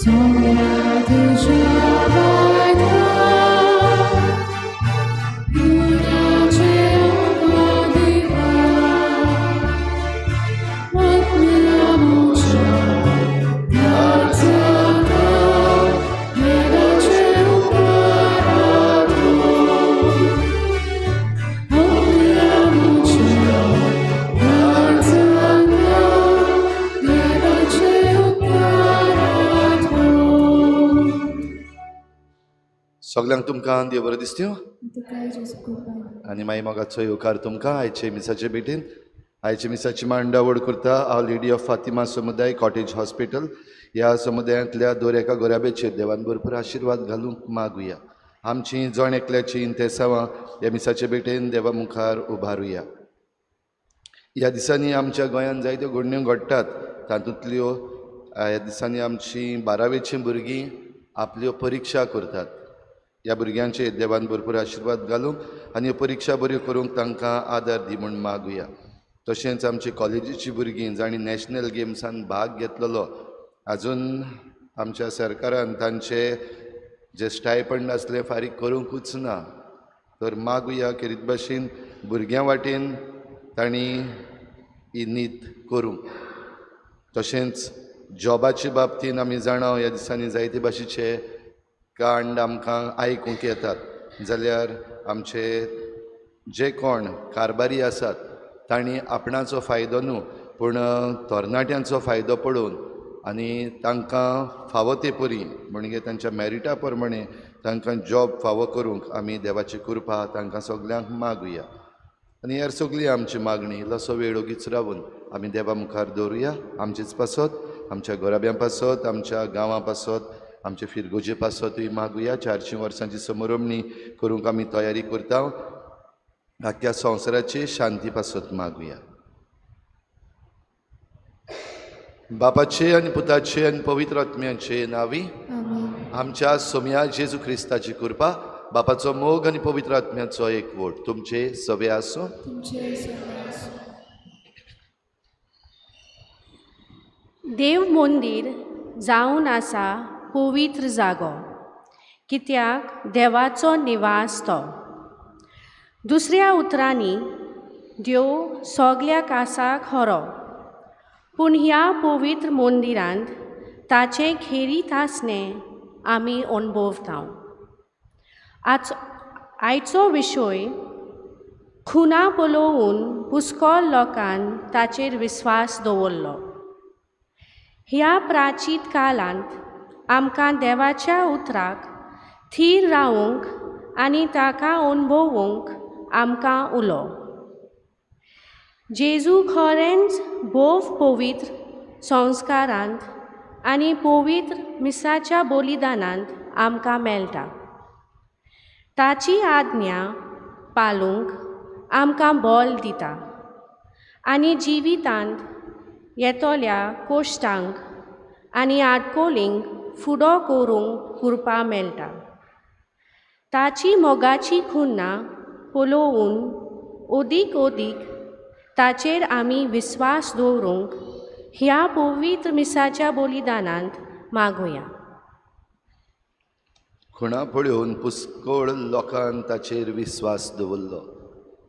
सोम्या तुज्या वाट्याक पुराचें आमकां देवा आत्म्या म्हज्या प्रार्थना देवाचे उपकार आत्म्या म्हज्या प्रार्थना देवाचे उपकार. सगल्यांक तुमकां देव बरें दिसत्यो आनी मागीर मोगाचो येवकार तुमकां आयचे मिसाचे भेटेन. आयचे मिसाची मांडावळ करता our lady of Fatima समुदाय कॉटेज हॉस्पिटल. ह्या समुदायांतल्या दर एका गोराब्याचेर देवान भरपूर आशिर्वाद घालूंक मागुया. आमची जण एकल्याची इंतेसांवां ह्या मिसाचे भेटेन देवा मुखार उबारुया. ह्या दिसांनी आमच्या गोंयांत जायत्यो घडण्यो घडटात. तातूंतल्यो ह्या दिसांनी आमची बारावेचीं भुरगीं आपल्यो परिक्षा करतात. ह्या भुरग्यांचेर देवान भरपूर आशिर्वाद घालूंक आनी ह्यो परिक्षा बऱ्यो करूंक तांकां आदार दी म्हूण मागुया. तशेंच आमची कॉलेजीची भुरगीं जांणी नॅशनल गेम्सान भाग घेतलेलो आजून आमच्या सरकारान तांचे जे स्टायपंड आसलें फारीक करूंकूच ना, तर मागुया खेरीत भाशेन भुरग्यां वाटेन तांणी ही नीत करूंक. तशेंच जॉबाचे बाबतीन आमी जाणा ह्या दिसांनी जायते भाशेचे कांड आमकां आयकूंक येतात. जाल्यार आमचे जे कोण कारभारी आसात तांणी आपणाचो फायदो न्हू पूण तरणाट्यांचो फायदो पळोवन आनी तांकां फावो ते परी म्हणजे तांच्या मॅरिटा प्रमाणे तांकां जॉब फावो करूंक आमी देवाची कृपा तांकां सगल्यांक मागुया. आनी ह्या सगळी आमची मागणी इल्लोसो वेळ ओगीच रावून आमी देवा मुखार दवरुया. आमचेच पासत, आमच्या घराब्यां पासत, आमच्या गांवां पासत, आमचे फिरगोजे पासतूय मागुया. 400 वर्सांची समरमणी करूंक आमी तयारी करता. आख्ख्या संवसाराची शांती पासत मागुया. बापाचे आनी पुताचे आनी पवित्र आत्म्याचे नांवी आमच्या सोम्या जेजू क्रिस्ताची कृपा, बापाचो मोग आनी पवित्र आत्म्याचो एकवट तुमचे सवे आसूं. देव मंदीर जावन आसा पवित्र जागो, कित्याक देवाचो निवास तो. दुसऱ्या उतरांनी देव सगल्या कासाक खरो, पूण ह्या पवित्र मंदिरांत ताचें खेरीत आसणें आमी अणभवता. आज आयचो विशय खुना पळोवन पुस्कोल लोकान ताचेर विस्वास दवरलो. ह्या प्राचीन काळांत आमकां देवाच्या उतराक थीर रावूंक आनी ताका अणभवूंक आमकां उलो. जेजू खरेंच भोव पवित्र संस्कारांत आनी पवित्र मिसाच्या बलिदानांत आमकां मेळटा. ताची आज्ञा पाळूंक आमकां बल दिता आनी जिवितांत येतल्या कोश्टांक आनी आडकोळींक फुडो करूंक कृपा मेळटा. ताची मोगाची खुन्ना पळोवन अदीक अदीक ताचेर आमी विस्वास दवरूंक ह्या पवित्र मिसाच्या बलिदानांत मागुया. खुणा पळोवन पुस्कोळ लोकान ताचेर विस्वास दवरलो.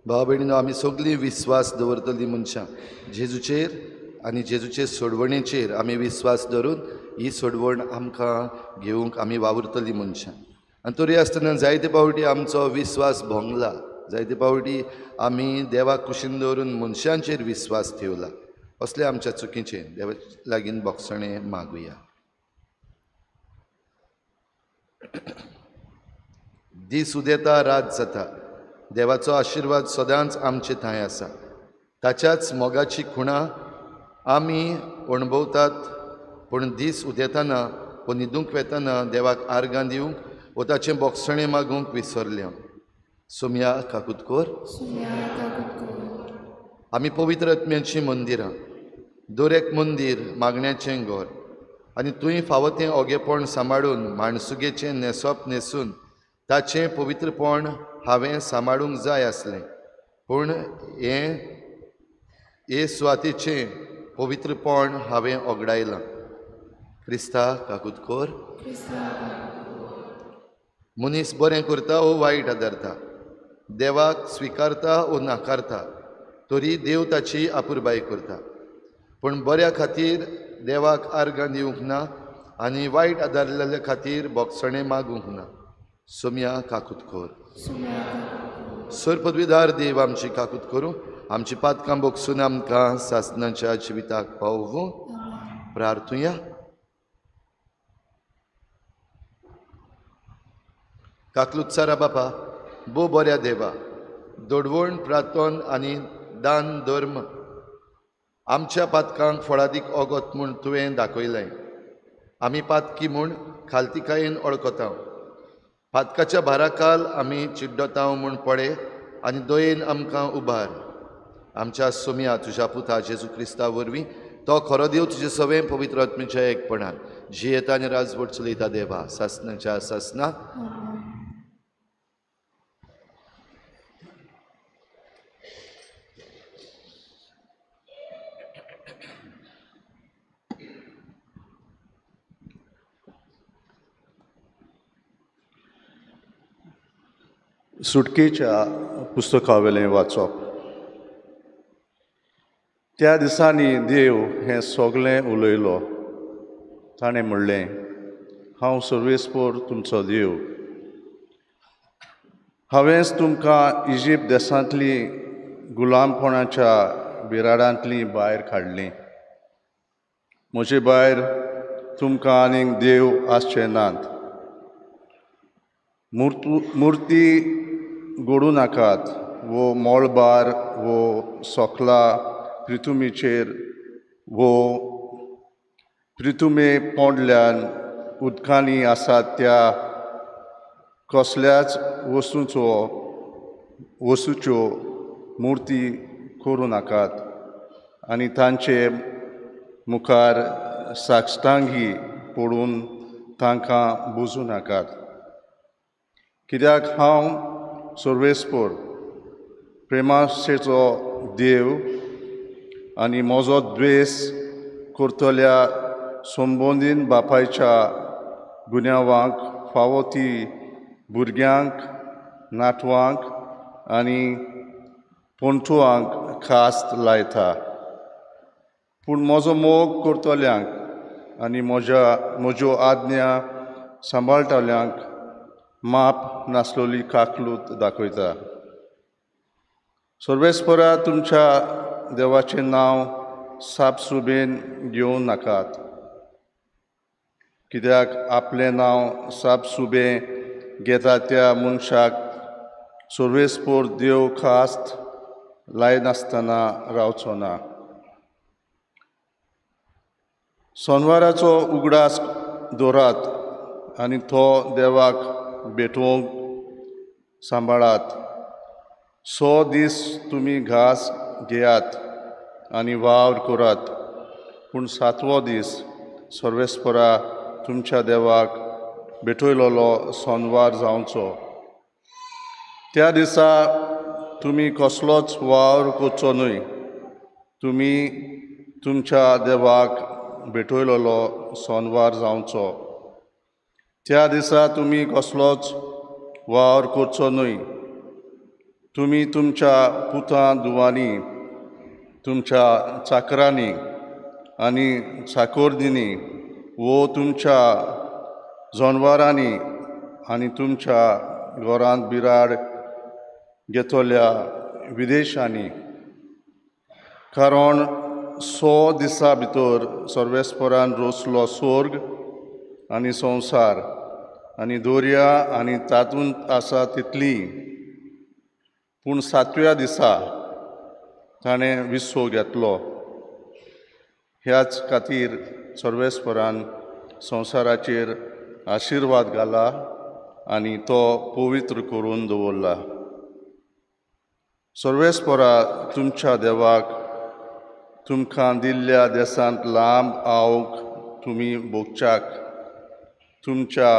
भाव भयणीनो, आमी सगळीं विस्वास दवरतलीं मनशां जेजूचेर आनी जेजूचे सोडवणेचेर आमी विस्वास दवरून ही सोडवण आमकां घेवंक आमी वावुरतलीं मनशां. आनी तरी आसतना जायते फावटी आमचो विस्वास भोंगला, जायते फावटी आमी देवाक कुशीन दवरून मनशांचेर विस्वास ठेवला. असले आमच्या चुकीचे देवा लागीं बोगसणें मागुया. दीस उदेता रात जाता, देवाचो आशिर्वाद सदांच आमचे थंय आसा. ताच्याच मोगाची खुणा आमी अणभवतात. पूण दीस उदेतना वो न्हिदूंक वेतना देवाक आर्गां दिवंक वो ताचें बोगसणें मागूंक विसरलें. सोम्या काकुतकोर. आमी पवित्र आत्म्याचीं मंदिरां, दर एक मंदीर मागण्याचें घर आनी तुवें फावो तें ओगेपण सांबाळून माणसुगेचें न्हेसप न्हेसून ताचें पवित्रपण हांवें सांबाळूंक जाय आसलें. पूण हें हे सुवातेचें पवित्रपण हांवें ओगडायलां. क्रिस्ता काकूत कोर. मनीस बरें करता ओ वायट आदारता, देवाक स्विकारता ओ नाकारता, तरी देव ताची आपुरबाय करता. पूण बऱ्या खातीर देवाक आर्गां दिवंक ना आनी वायट आदारलेल्या खातीर बोगसणें मागूंक ना. सोम्या काकूत कोर. सर पदवीदार देव आमची काकूत करूं, आमची पातकां बोगसून आमकां सासणाच्या जिविताक पावोवं. प्रार्थुया. काकलुत्सारा बापा, बो बऱ्या देवा, दोडवण प्रार्थन आनी दान धर्म आमच्या पातकांक फळादीक ओगोत म्हूण तुवें दाखयलें. आमी पातकी म्हूण खालतिकायेन वळखता. पातकाच्या भाराकाल आमी चिड्डताव म्हूण पडे आनी दयेन आमकां उबार. आमच्या सोम्या तुज्या पुता जेजू क्रिस्ता वरवीं तो खरो देव तुजे सवें पवित्र आत्म्याच्या एकपणान जियेता आनी राजवट चलयता देवा सासणाच्या सासना. सुटकेच्या पुस्तकावेलें वाचप. त्या दिसांनी देव हें सगळें उलयलो. ताणें म्हणलें, हांव सर्वेस्पोर तुमचो देव. हांवेंच तुमकां इजिप्त देशांतली गुलामपणाच्या बिराडांतली भायर काडली. म्हजे भायर तुमकां आनीक देव आसचे नात. मुर्ती घडूं नाकात वो मळबार वो सोकला प्रिथुमीचेर वो प्रिथुमे पोंडल्यान उदकांनी आसात त्या कसल्याच वस्तूच्यो मुर्ती करूं नाकात आनी तांचे मुखार साश्टांगी पडून तांकां बुजूं नाकात. कित्याक हांव सर्वेस्पोर प्रेमाशेचो देव आनी म्हजो द्वेश करतल्या संबंदीन बापायच्या गुन्यांवांक फावो ती भुरग्यांक, नातवांक आनी पणटुवांक खास्त लायता. पूण म्हजो मोग करतल्यांक आनी म्हज्यो आज्ञा सांबाळटल्यांक माप नासलोली काकलूत दाखयता. सर्वेस्परा तुमच्या देवाचें नांव सापसुबेन घेवं नाकात, कित्याक आपलें नांव सापसुबें घेता त्या मनशाक सर्वेस्पोर देव खास्त लायनासतना रावचो ना. सोनवाराचो उगडास दवरात आनी तो देवाक भेटोवंक सांबाळात. 100 दीस तुमी घास घेयात आनी वावर करात, पूण 7वो दीस सर्वेस्परा तुमच्या देवाक भेटयलोलो सोनवार जावचो. त्या दिसा तुमी कसलोच वावर करचो न्हय. तुमी तुमच्या देवाक भेटयलोलो सोनवार जावचो. त्या दिसा तुमी कसलोच वावर करचो न्हय. तुमी तुमच्या पुतां दुवांनी, तुमच्या चाकरांनी आनी चाकोरदींनी वो तुमच्या जनवरांनी आनी तुमच्या घरांत बिराड घेतल्या विदेशांनी. कारण 100 दिसां भितर सर्वेस्परान रोसलो स्वर्ग आनी संवसार आनी दर्या आनी तातूंत आसा तितली, पूण 7व्या दिसा ताणें विसव घेतलो. ह्याच खातीर सर्वेस्परान संवसाराचेर आशिर्वाद घाला आनी तो पवित्र करून दवरला. सर्वेस्परा तुमच्या देवाक तुमकां दिल्ल्या देशांत लांब आवक तुमी भोगच्याक तुमच्या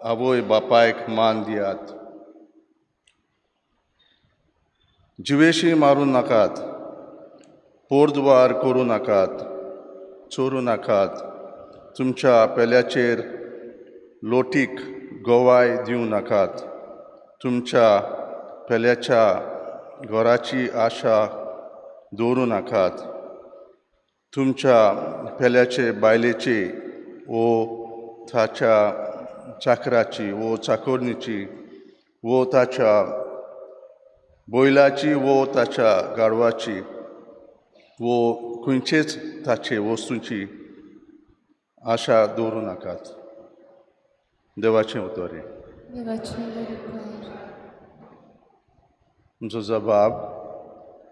आवय बापायक मान दियात. जिवेशी मारूं नाकात, पोरद्वार करूं नाकात, चोरूं नाकात, तुमच्या पेल्याचेर लोटीक गवाय दिवं नाकात. तुमच्या पेल्याच्या घराची आशा दवरूं नाकात. तुमच्या पेल्याचे बायलेची वो ताच्या चाकराची वो चाकोरणीची वो ताच्या बैलाची वो ताच्या गाडवाची वो खंयचेच ताचे वस्तूंची आशा दवरूं नाकात. देवाचें उतर हें. तुमचो जबाब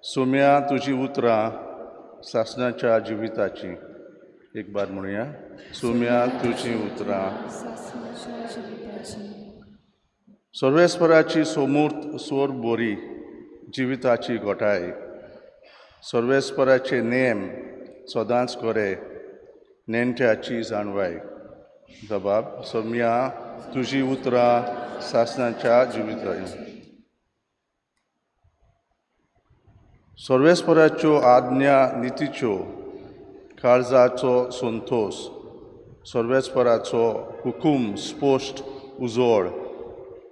सोम्या तुजी उतरां सासणाच्या जिविताची. एक बार म्हणुया, सोम्या तुजी उतरां. सर्वेस्पराची सोमूर्त सोर बोरी जिविताची घोटाय. सर्वेस्पराचे नेम सदांच खरे नेणट्याची जाणवाय. जबाब सोम्या तुजी उतरां सासणाच्या जिविताची. सर्वेस्पराच्यो आज्ञा नितीच्यो काळजाचो संतोश. सर्वेस्पराचो हुकूम स्पश्ट उजोड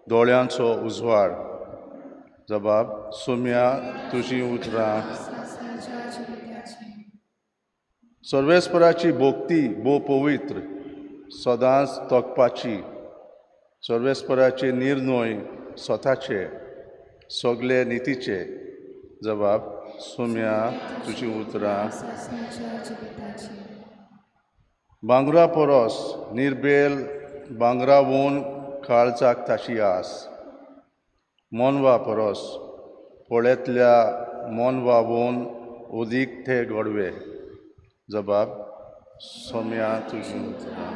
दोळ्यांचो उजवाड. जबाब सोम्या तुजी उतरां. सर्वेस्पराची भक्ती भोव पवित्र सदांच तोखपाची. सर्वेस्पराचे निर्णय स्वताचे सगळे नितीचे. जबाब सोम्या तुजी उतरां. भांगरा परस निर्बेल भांगरावून काळजाक ताची आस. मोनवा परस पळयतल्या मोनवावून अदीक ते घडवे. जबाब सोम्या तुजी उतरां.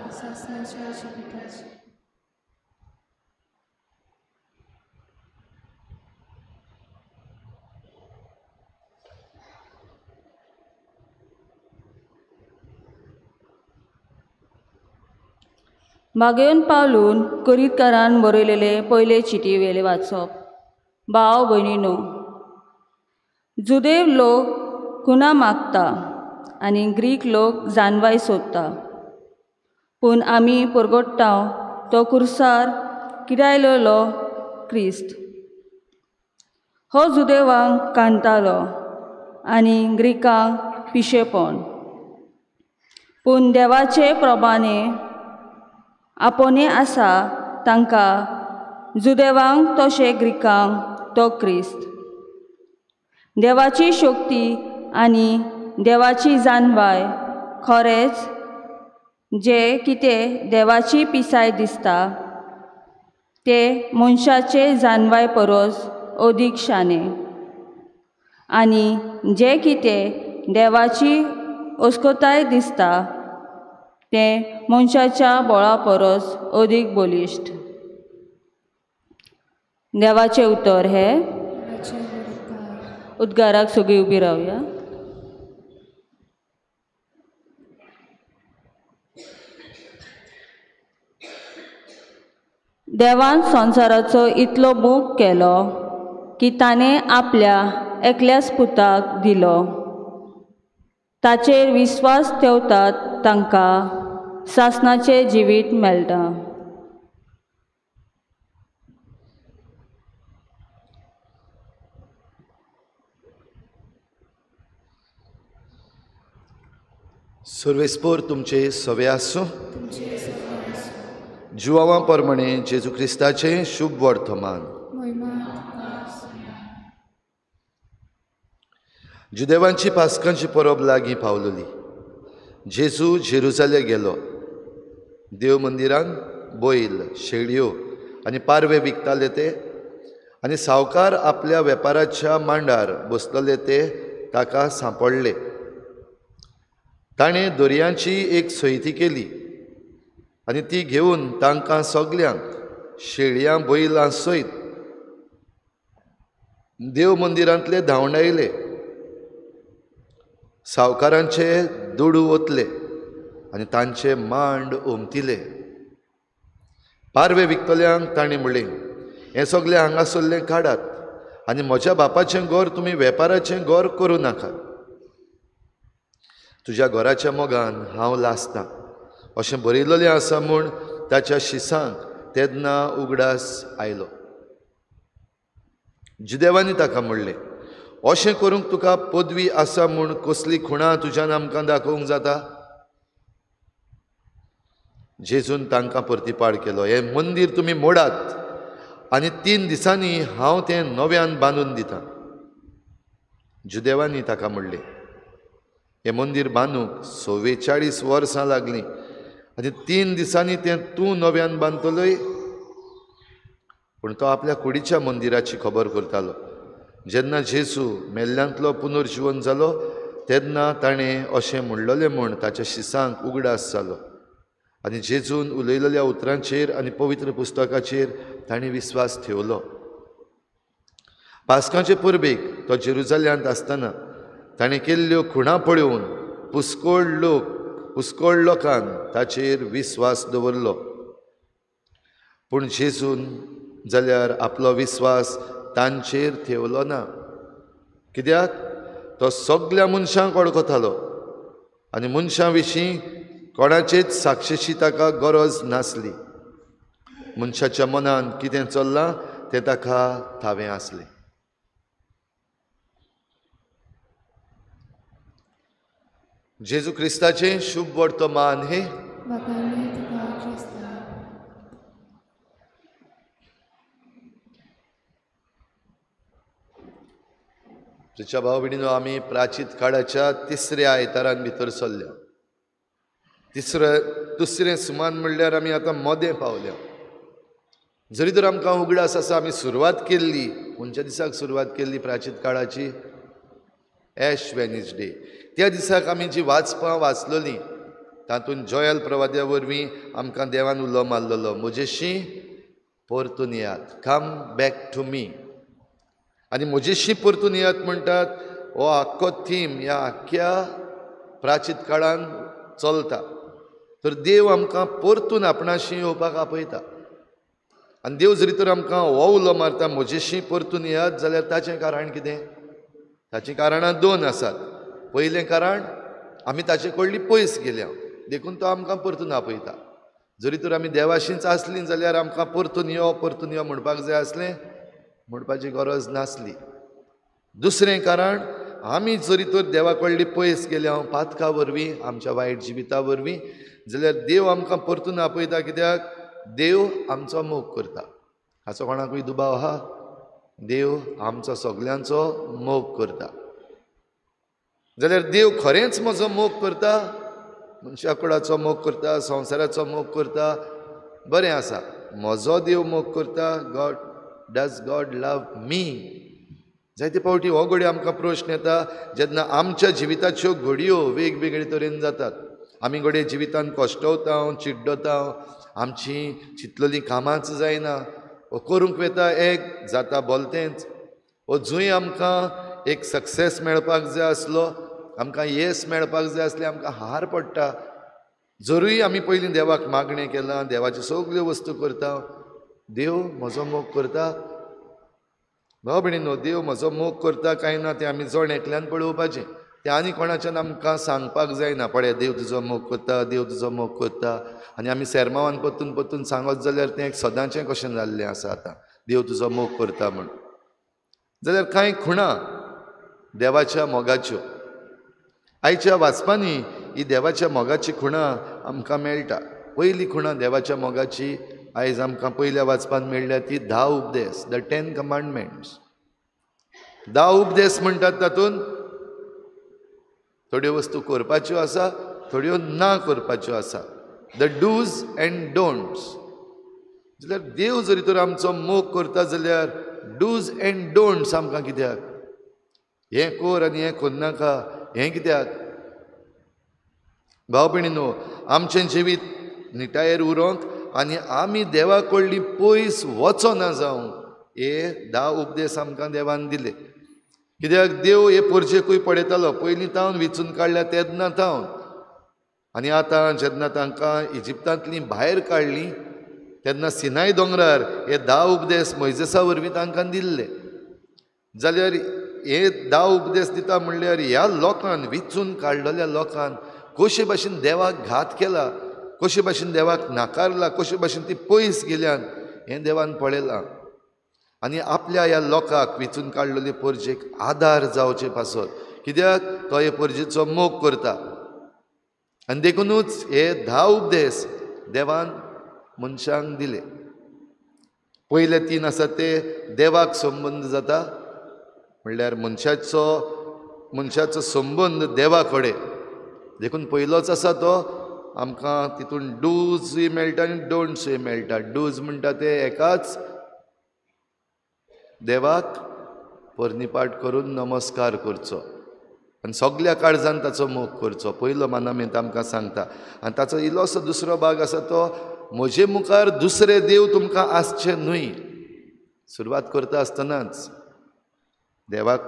बागेवन पावलून करीतकारान बरयलेले पयले चिटी वेले वाचप. भाव भयणीनो, जुदेव लोक खुना मागता आनी ग्रीक लोक जानवाय सोदता, पूण आमी परगट्टा तो कुर्सार किरायलेलो क्रिस्त. हो जुदेवांक कांतालो आनी ग्रिकांक पिशेपण, पूण देवाचे प्रमाणे आपोने आसा तांकां जुदेवांक तशें ग्रिकांक तो क्रिस्त. देवाची शक्ती आनी देवाची जानवाय खरेंच जे कितें देवाची पिसाय दिसता ते मनशाचे जानवाय परस अदीक शाणे, आनी जे कितें देवाची अस्कताय दिसता तें मनशाच्या बळा परस अदीक बलिश्ट. देवाचें उतर हें. उद्गाराक सगळीं उबी रावया. देवान संवसाराचो इतलो मोग केलो की ताणें आपल्या एकल्याच पुताक दिलो. ताचेर विस्वास ठेवतात तांकां सासणाचें जिवीत मेळटा. सर्वेस्पोर तुमचे सवे आसूं. जुवावा प्रमाणे जेजू क्रिस्ताचें शुभ वर्तमान. जुदेवांची पास्कांची परब लागीं पावलोली. जेजू जेरुजाले गेलो. देव मंदिरान बैल, शेळयो आनी पारवे विकताले ते आनी सावकार आपल्या वेपाराच्या मांडार बसलेले ते ताका सांपडले. ताणें दोरयांची एक सयती केली आनी ती घेवन तांकां सगल्यांक शेळयां बैलां सयत देव मंदिरांतले धांवडायले. सावकारांचे दुडू ओतले आनी तांचे मांड ओमतिले. पारवे विकतल्यांक ताणें म्हणलें, हें सगळें हांगासरलें काडात आनी म्हज्या बापाचें घर तुमी वेपाराचें घर करूं नाकात. तुज्या घराच्या मोगान हांव लासतां अशें बरयलेलें आसा म्हूण ताच्या शिसांक तेन्ना उगडास आयलो. जुदेवांनी ताका म्हणलें, अशें करूंक तुका पदवी आसा म्हूण कसली खुणां तुज्यान आमकां दाखोवंक जाता? जेजून तांकां प्रतिपाळ केलो, हें मंदीर तुमी मोडात आनी 3 दिसांनी हांव तें नव्यान बांदून दितां. जुदेवांनी ताका म्हणलें, हें मंदीर बांदूंक 44 वर्सां लागलीं आनी 3 दिसांनी तें तूं नव्यान बांदतलोय? पूण तो आपल्या कुडीच्या मंदिराची खबर करतालो. जेन्ना जेजू मेल्ल्यांतलो पुनर्जिवन जालो तेन्ना ताणें अशें म्हणलेलें म्हूण ताच्या शिसांक उगडास जालो आनी जेजून उलयलेल्या उतरांचेर आनी पवित्र पुस्तकाचेर ताणें विस्वास ठेवलो. पास्काचे परबेक तो जेरुजाल्यांत आसतना ताणें केल्ल्यो खुणां पळोवन पुस्कोळ लोकान ताचेर विस्वास दवरलो. पूण जेजून जाल्यार आपलो विस्वास तांचेर ठेवलो ना, कित्याक तो सगल्या मनशांक वळखतालो आनी मनशां विशीं कोणाचेच साक्षीची ताका गरज नासली. मनशाच्या मनान कितें चल्लां तें ताका थावें आसलें. जेजू क्रिस्ताचें शुभ वर्तमान हे. तुझ्या भाव भयणीनो, आमी प्राचीत काळाच्या तिसऱ्या आयतारान भितर सरल्या. दुसरें सुमान म्हणल्यार आमी आतां मदें पावल्या. जरी तर आमकां उगडास आसा आमी सुरवात केल्ली, खंयच्या दिसाक सुरवात केल्ली प्राचीत काळाची? एश वेनसडे. त्या दिसाक आमी जी वाचपां वाचलोलीं तातूंत जोयल प्रवाद्या वरवीं आमकां देवान उलो मारलेलो, म्हजेशी परतून येयात, कम बॅक टू मी. आनी म्हजेशी परतून येयात म्हणटात हो आख्खो थीम ह्या आख्ख्या प्राचीत काळान चलता. तर देव आमकां परतून आपणाशी येवपाक आपयता आनी देव जरी तर आमकां हो उलो मारता म्हजेशी परतून येयात जाल्यार ताचें कारण कितें? ताचीं कारणां 2 आसात. पयलें कारण, आमी ताचे कडली पयस गेल्या देखून तो आमकां परतून आपयता. जरी तर आमी देवाशींच आसलीं जाल्यार आमकां परतून यो परतून यो म्हणपाक जाय आसलें, म्हणपाची गरज नासली. दुसरें कारण, आमी जरी तर देवा कडली पयस गेल्या पातका वरवीं, आमच्या वायट जिविता वरवीं, जाल्यार देव आमकां परतून आपयता, कित्याक देव आमचो मोग करता. हाचो कोणाकूय दुबाव आहा? देव आमचो सगल्यांचो मोग करता. जाल्यार देव खरेंच म्हजो मोग करता, मनशा कुळाचो मोग करता, संवसाराचो मोग करता, बरें आसा. म्हजो देव मोग करता, God does God love me? जायते फावटी हो घडये आमकां प्रश्न येता जेन्ना आमच्या जिविताच्यो घडयो वेगवेगळे तरेन जातात. आमी घडये जिवितान कश्टवता, चिड्डता, आमची चिंतलेलीं कामांच जायना, वो करूंक वता एक जाता बोलतेंच, वो जंय आमकां एक सक्सेस मेळपाक जाय आसलो, आमकां येस मेळपाक जाय आसलें, आमकां हार पडटा. जरूय आमी पयलीं देवाक मागणें केलां, देवाच्यो सगल्यो वस्तू करता, देव म्हजो मोग करता. भाव भयणीनो, देव म्हजो मोग करता काय ना तें आमी जण एकल्यान पळोवपाचें. तें आनी कोणाच्यान आमकां सांगपाक जायना, पळय देव तुजो मोग करता, देव तुजो मोग करता. आनी आमी सेरमावान परतून परतून सांगत जाल्यार तें एक सदांचें कशें जाल्लें आसा आतां, देव तुजो मोग करता म्हूण. जाल्यार कांय खुणां देवाच्या मोगाच्यो आयच्या वाचपांनी ही देवाच्या मोगाची खुणां आमकां मेळटा. पयली खुणां देवाच्या मोगाची आयज आमकां पयल्या वाचपान मेळ्ळ्या ती 10 उपदेश, the 10 commandments. 10 उपदेश म्हणटात तातूंत थोड्यो वस्तू करपाच्यो आसा, थोड्यो ना करपाच्यो आसा, the dos and don'ts. जाल्यार देव जरी तर आमचो मोग करता जाल्यार डूज एंड डोंट्स आमकां कित्याक? हें कर आनी हें करनाका, हें कित्याक? भाव भयणीनो, आमचें जिवीत निटायेर उरोंक आनी आमी देवा कडली पयस वचना जावंक हे 10 उपदेश आमकां देवान दिले. कित्याक देव हे पोरजेकूय पळयतालो पयलीं तावन विचून काडल्या तेन्ना तावन, आनी आतां जेन्ना तांकां इजिप्तांतलीं भायर काडलीं तेन्ना सिनाय दोंगरार हे 10 उपदेश मोयजेसा वरवीं तांकां दिल्ले. जाल्यार हे 10 उपदेश दिता म्हणल्यार ह्या लोकान, विचून काडलेल्या लोकान कशे भाशेन देवाक घात केला, कशे भाशेन देवाक नाकारला, कशे भाशेन ती पयस गेल्यान हें देवान पळयलां आनी आपल्या ह्या लोकांक वेंचून काडलेले परजेक आदार जावचे पासत, कित्याक तो हे परजेचो मोग करता. आनी देखुनूच हे 10 उपदेश देवान मनशांक दिले. पयले 3 आसात ते देवाक संबंद जाता, म्हणल्यार मनशाचो संबंद देवा कडेन. देखून पयलोच आसा तो आमकां तितून डूजूय मेळटा आनी डोंट्सूय मेळटा. डूज म्हणटा ते एकाच देवाक पर्निपाट करून नमस्कार करचो आनी सगल्या काळजान ताचो मोग करचो, पयलो मानामेंत आमकां सांगता. आनी ताचो इल्लोसो दुसरो भाग आसा तो म्हजे मुखार दुसरे देव तुमकां आसचे न्हय. सुरवात करता आसतनाच देवाक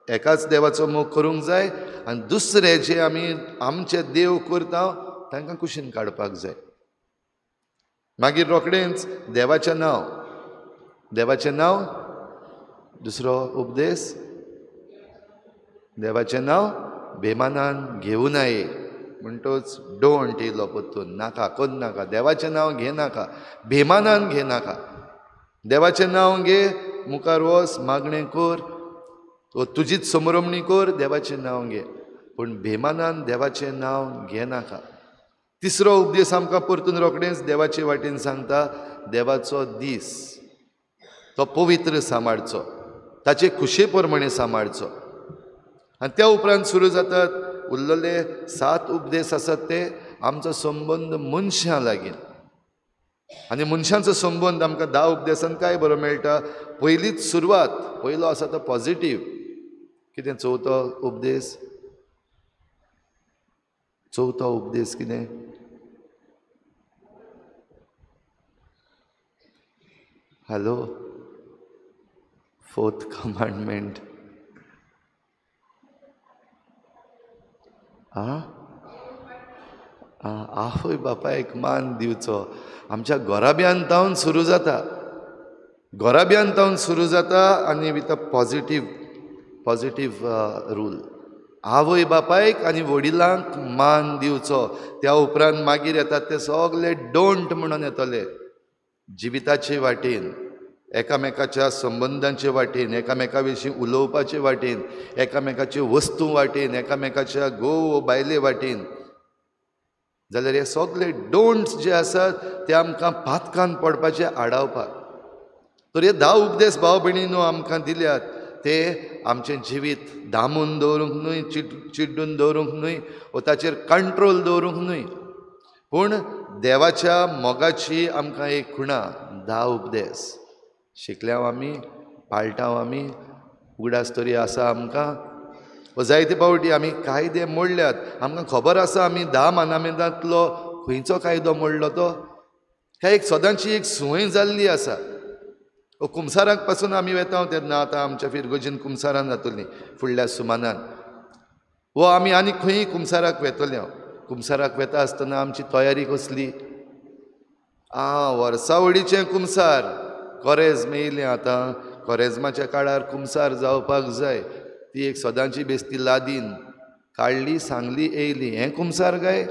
एकाच देवाचो मोग करूंक जाय आनी दुसरे जे आमी आमचे देव करता तांकां कुशीन काडपाक जाय. मागीर रोखडेंच देवाचें नांव, देवाचें नांव दुसरो उपदेश, देवाचें नांव बेमानान घेवं नये. म्हणटच don't येयलो परतून, नाका कोन्न नाका, देवाचें नांव घेनाका, बेमानान घेनाका. देवाचें नांव घे, मुखार वच, मागणें कर, तुजीच समरमणी कर, देवाचें नांव घे, पूण बेमानान देवाचें नांव घेनाका. तिसरो उपदेश आमकां परतून रोखडेंच देवाचे वाटेन सांगता, देवाचो दीस तो पवित्र सांबाळचो, ताचे खुशे प्रमाणे सांबाळचो. आनी त्या उपरांत सुरू जातात उरलेले 7 उपदेश आसात ते आमचो संबंद मनशां लागीं. आनी मनशांचो संबंद आमकां 10 उपदेशान काय बरो मेळटा. पयलीच सुरवात, पयलो आसा तो पॉजिटीव. कितें चवथो उपदेश? चवथो उपदेश कितें? Hello, fourth commandment. आवय बापायक मान दिवचो. आमच्या घराब्यान तावन सुरू जाता, घराब्यान तावन सुरू जाता आनी with a positive positive rule. आवय बापायक आनी वडिलांक मान दिवचो. त्या उपरांत मागीर येतात ते सगळे don't म्हणून येतले जिविताचे वाटेन, एकामेकाच्या संबंदांचे वाटेन, एकामेका विशीं उलोवपाचे वाटेन, एकामेकाचे वस्तू वाटेन, एकामेकाच्या घोव बायले वाटेन. जाल्यार हे सगळे डोंट्स जे आसात ते आमकां पातकान पडपाचे आडावपाक. तर हे 10 उपदेश भाव भयणीनो आमकां दिल्यात ते आमचें जिवीत दामून दवरूंक न्हय, चिड्डून दवरूंक न्हय, वो ताचेर कंट्रोल दवरूंक न्हय, पूण देवाच्या मोगाची आमकां एक खुणा 10 उपदेश शिकल्या आमी, पाळटा आमी, उगडास तरी आसा आमकां. व जायते फावटी आमी कायदे मोडल्यात, आमकां खबर आसा आमी 10 मानामेंतांतलो खंयचो कायदो मोडलो तो, काय एक सदांची एक संवय जाल्ली आसा. कुमसाराक पासून आमी वेता तेन्ना आतां आमच्या फिरगोजीन कुमसारान जातली फुडल्या सुमानान, वो आमी आनी खंय कुमसाराक वेतले. कुमसाराक वेता आसतना आमची तयारी कसली? वर्सावडीचें कुमसार, कोरेज्म येयलें आतां, कोरेज्माच्या काळार कुमसार जावपाक जाय. ती एक सदांची बेस्ती लादीन काडली, सांगली, येयली. हें कुमसार काय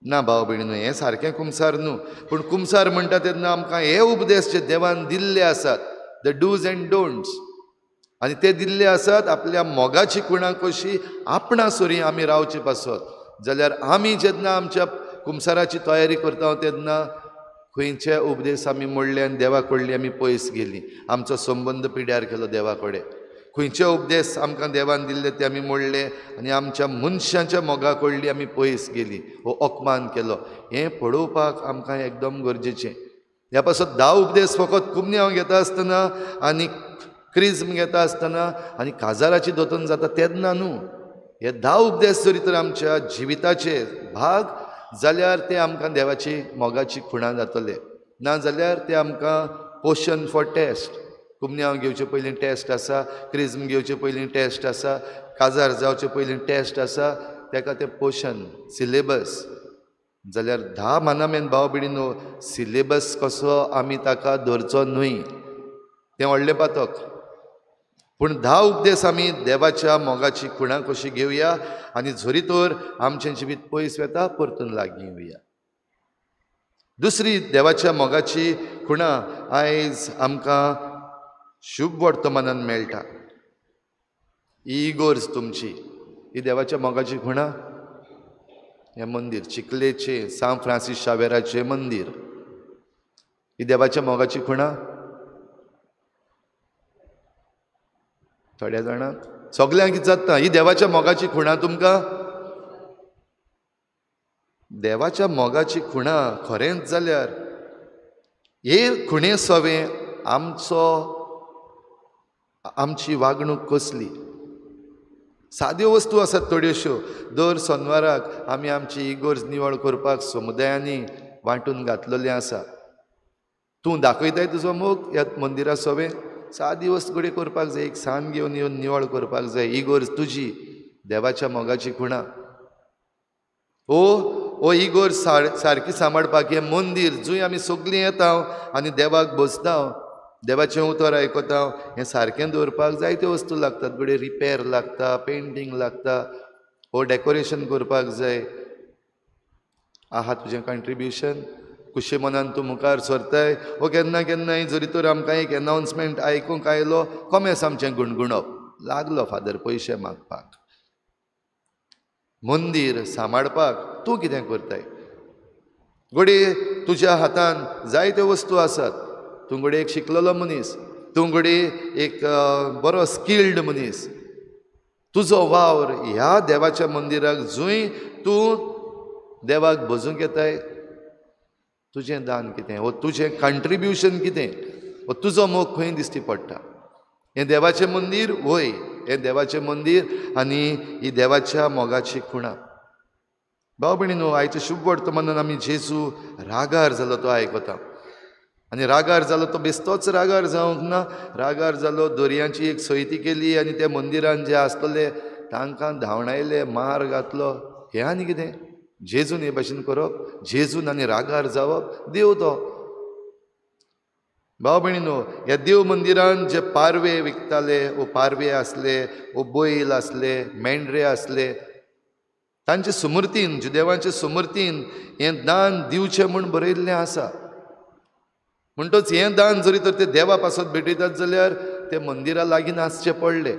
ना भाव भयणीनो, हें सारकें कुमसार न्हू. पूण कुमसार म्हणटा तेन्ना आमकां हे उपदेश जे देवान दिल्ले आसात, the dos and don'ts, आनी ते दिल्ले आसात आपल्या मोगाची खुणा कशी आपणा सरी आमी रावचे पासत. जाल्यार आमी जेन्ना आमच्या कुमसाराची तयारी करता तेन्ना खंयचे उपदेश आमी मोडले आनी देवा कडली आमी पयस गेली, आमचो संबंद पिड्यार केलो देवा कडेन. खंयचे उपदेश आमकां देवान दिल्ले ते आमी मोडले आनी आमच्या मनशांच्या मोगा कडली आमी पयस गेली, हो अपमान केलो. हें पळोवपाक आमकां एकदम गरजेचें. ह्या पासत 10 उपदेश फकत कुमन्यांव घेता आसतना आनी क्रिज्म घेता आसतना आनी काजाराची दोतोन जाता तेन्ना न्हू. हे 10 उपदेश जरी तर आमच्या जिविताचे भाग जाल्यार ते आमकां देवाची मोगाची खुणा जातले, ना जाल्यार ते आमकां पोशन फॉर टेस्ट. कुमन्यांव घेवचे पयलीं टेस्ट आसा, क्रिज्म घेवचे पयलीं टेस्ट आसा, काजार जावचे पयलीं टेस्ट आसा, तेका तें पोशन सिलेबस. जाल्यार 10 मानामेन भाव भयणीनो सिलेबस कसो आमी ताका धरचो न्हय, तें व्हडलें पातक. पूण 10 उपदेश आमी देवाच्या मोगाची खुणा कशी घेवया आनी झरी तर आमचें जिवीत पयस वेता परतून लागीं येवया. दुसरी देवाच्या मोगाची खुणा आयज आमकां शुभ वर्तमानान मेळटा. ही इगोर्ज तुमची, ही देवाच्या मोगाची खुणा. हें मंदीर चिखलेचें सांत फ्रांसीस शावेराचें मंदीर, ही देवाच्या मोगाची खुणा. थोड्या जाणांक सगल्यांक जाता ही देवाच्या मोगाची खुणा तुमकां. देवाच्या मोगाची खुणा खरेंच जाल्यार हे खुणे सवें आमचो आमची वागणूक कसली. साद्यो वस्तू आसात थोड्योश्यो. दर सोनवाराक आमी आमची इगोर्ज निवळ करपाक समुदायांनी वांटून घातलेलें आसा. तूं दाखयताय तुजो मोग ह्या मंदिरा सवें. सादी वस्त घडये करपाक जाय, एक सान घेवन येवन निवळ करपाक जाय. इगोर्ज तुजी देवाच्या मोगाची खुणा. ओ ओ इगोर्ज सारकी सांबाळपाक हें मंदीर जंय आमी सगळीं येता आनी देवाक बसता, देवाचें उतर आयकता, हें सारकें दवरपाक जायत्यो वस्तू लागतात. घडये रिपेर लागता, पेंटींग लागता, ओ डेकोरेशन करपाक जाय. आहा तुजें कंट्रिब्युशन खुशे मनान तूं मुखार सरताय. ओ केन्ना केन्नाय जरी तर आमकां एक एनावन्समेंट आयकूंक आयलो, कोमेस आमचें गुणगुणप लागलो फादर पयशे मागपाक. मंदीर सांबाळपाक तूं कितें करताय? घडये तुज्या हातान जायत्यो वस्तू आसात. तूं घडये एक शिकलेलो मनीस, तूं घडये एक बरो स्किल्ड मनीस. तुजो वावर ह्या देवाच्या मंदिराक जंय तूं देवाक भजूंक येताय, तुजें दान कितें, वो तुजें कंट्रिब्युशन कितें, वो तुजो मोग खंय दिश्टी पडटा. हें देवाचें मंदीर वय, हें देवाचें मंदीर आनी ही देवाच्या मोगाची खुणा. भाव भयणीनो, आयच्या शुभ वर्तमानान आमी जेजू रागार जालो तो आयकता. आनी रागार जालो तो बेस्तोच रागार जावंक ना. रागार जालो, दर्यांची एक सयती केली आनी त्या मंदिरान जे आसतले तांकां धांवडायले, मार घातलो. हें आनी कितें? जेजून हे भाशेन करप, जेजून आनी रागार जावप, देव तो. भाव भयणीनो, ह्या देव मंदिरान जे पारवे विकताले, वो पारवे आसले, वो बैल आसले, मेंढरे आसले, तांचे सुमूर्तीन, जुदेवांचे सुमूर्तीन हें दान दिवचें म्हूण बरयल्लें आसा. म्हणटच हें दान जरी तर ते देवा पासत भेटयतात जाल्यार ते मंदिरा लागीं आसचें पडलें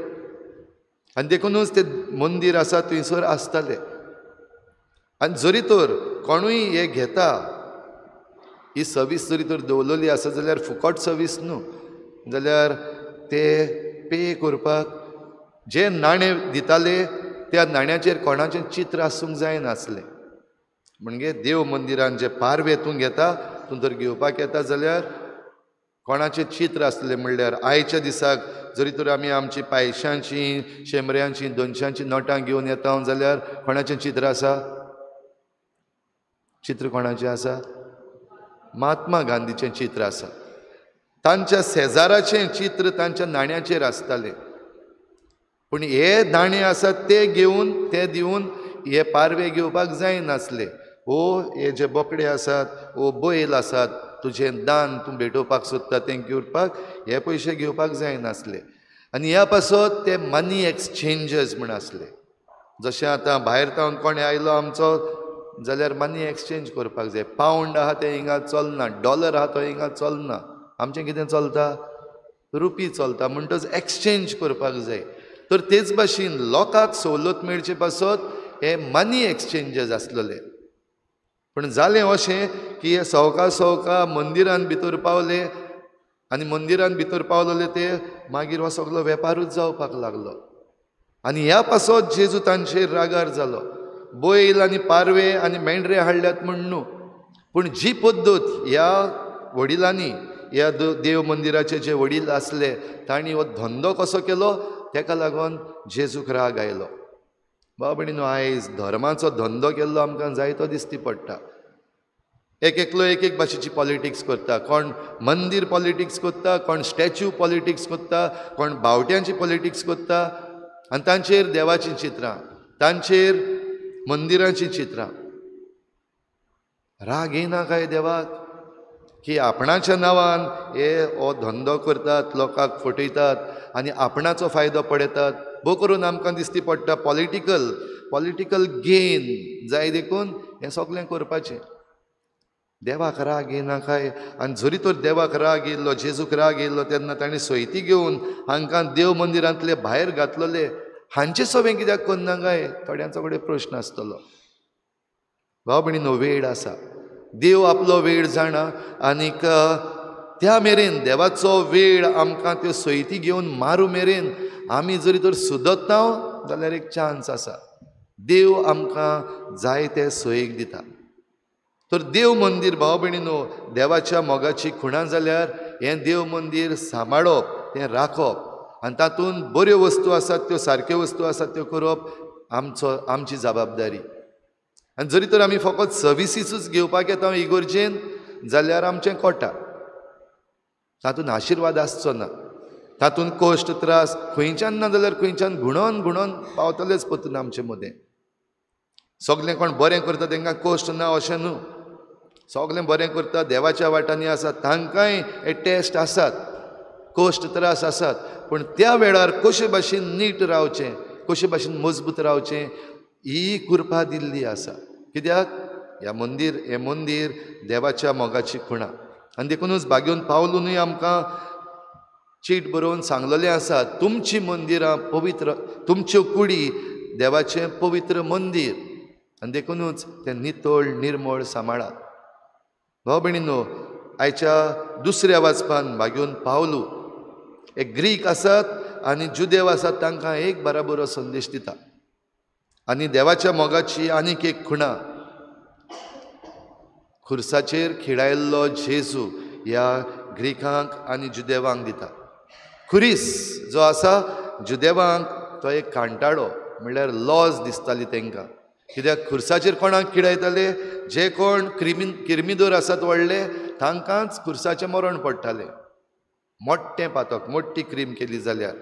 आनी देखुनूच ते मंदीर आसा थंयसर आसतालें. आनी जरी तर कोणूय हें घेता, ही सर्वीस जरी तर दवरलेली आसा जाल्यार फुकट सर्वीस न्हू, जाल्यार ते पे करपाक जे नाणें दिताले त्या नाण्याचेर कोणाचें चित्र आसूंक जायनासलें. म्हणजे देव मंदिरान जे पारवे तूं घेता, तूं जर घेवपाक येता जाल्यार कोणाचें चित्र आसलें म्हणल्यार आयच्या दिसाक जरी तर आमी आमची पांयशांची, शेंबऱ्यांची, दोनशांची नोटां घेवन येता जाल्यार कोणाचें चित्र आसा? चित्र कोणाचें आसा? महात्मा गांधीचें चित्र आसा. तांच्या शेजाराचें चित्र तांच्या नाण्याचेर आसतालें. पूण हे नाणे आसात ते घेवन, ते दिवन हे पारवे घेवपाक जायनासले. ओ हे जे बोकडे आसात, ओ बैल आसात, तुजें दान तूं भेटोवपाक सोदता तें घेवपाक हे पयशे घेवपाक जायनासले. आनी ह्या पासत ते मनी एक्सचेंजर्स म्हूण आसले. जशें आतां भायर तावन कोण आयलो आमचो जाल्यार मनी एक्सचेंज करपाक जाय. पावंड आहा तें हिंगा चलना, डॉलर आहा तो हिंगा चलना, आमचें कितें चलता? रुपी चलता. म्हणटच एक्सचेंज करपाक जाय. तर तेच भाशेन लोकांक सवलत मेळचे पासत हे मनी एक्सचेंजर्स आसलेले. पूण जालें अशें की हे सवका सवका मंदिरान भितर पावले आनी मंदिरान भितर पावलेले ते मागीर हो सगलो वेपारूच जावपाक लागलो. आनी ह्या पासत जेजू तांचेर रागार जालो. बैल आनी पारवे आनी मेंढरे हाडल्यात म्हूण न्हू, पूण जी पद्दत ह्या वडिलांनी, ह्या देव मंदिराचे जे वडील आसले तांणी हो धंदो कसो केलो तेका लागून जेजूक राग आयलो. भाव भयणीनो, आयज धर्माचो धंदो केल्लो आमकां जायतो दिश्टी पडटा. एक एकलो एक एक भाशेची पॉलिटिक्स करता. कोण मंदीर पॉलिटिक्स करता, कोण स्टॅच्यू पॉलिटिक्स करता, कोण बावट्यांची पॉलिटिक्स करता. आनी तांचेर देवाचीं चित्रां, तांचेर मंदिरांचीं चित्रां. राग येना काय देवाक की आपणाच्या नांवान हे हो धंदो करतात, लोकांक फटयतात आनी आपणाचो फायदो पळयतात. भोव करून आमकां दिश्टी पडटा पॉलिटिकल गेन जाय देखून हें सगळें करपाचें. देवाक राग येना काय? आनी जरी तर देवाक राग येयल्लो, जेजूक राग येयल्लो, तेन्ना ताणें सोयती घेवन हांकां देव मंदिरांतले भायर घातलेले. हांचे सवें कित्याक करना काय? थोड्यांचो कडेन प्रश्न आसतलो. भाव भयणीनो, वेळ आसा, देव आपलो वेळ जाणा आनीक त्या मेरेन देवाचो वेळ आमकां त्यो सोयती घेवन मारू मेरेन आमी जरी तर सुदत्ता जाल्यार एक चान्स आसा, देव आमकां जाय ते सोयीक दिता. तर देव मंदीर भाव भयणीनो देवाच्या मोगाची खुणा जाल्यार हें देव मंदीर सांबाळप, तें राखप आनी तातूंत बऱ्यो वस्तू आसात त्यो सारक्यो वस्तू आसात त्यो करप आमचो आमची जबाबदारी. आनी जरी तर आमी फकत सर्विसीसूच घेवपाक येता इगोर्जेन जाल्यार आमचें कोटा, तातूंत आशिर्वाद आसचो ना, तातूंत कश्ट त्रास खंयच्यान ना जाल्यार खंयच्यान घुणोन घुणोन पावतलेच परतून आमचे मदें. सगलें कोण बरें करता तांकां कश्ट ना अशें न्हू, सगलें बरें करता देवाच्या वाटांनी आसा तांकांय हे टेस्ट आसात, कश्ट त्रास आसात, पूण त्या वेळार कशे भाशेन नीट रावचें, कशे भाशेन मजबूत रावचें ही कृपा दिल्ली आसा. कित्याक ह्या मंदीर, हें मंदीर देवाच्या मोगाची खुणा. आनी देखुनूच बागेवन पावलुनूय आमकां चीट बरोवन सांगलेलें आसा, तुमचीं मंदिरां पवित्र, तुमच्यो कुडी देवाचें पवित्र मंदीर, आनी देखुनूच तें नितळ निर्मळ सांबाळात. भाव भयणीनो, आयच्या दुसऱ्या वाचपान बागेवन पावलू एक ग्रीक आसात आनी जुदेव आसात तांकां एक बराबर संदेश दिता आनी देवाच्या मोगाची आनीक एक खुणा, खुर्साचेर खिळायल्लो जेजू ह्या ग्रीकांक आनी जुदेवांक दिता. खुरीस जो आसा जुदेवांक तो एक कांटाळो, म्हणल्यार लॉज दिसताली तांकां. कित्याक खुर्साचेर कोणाक खिळायताले? जे कोण किर्मिदोर आसात व्हडले तांकांच खुर्साचें मरण पडटालें, मोट्टें पातक, मोटी क्रीम केली जाल्यार.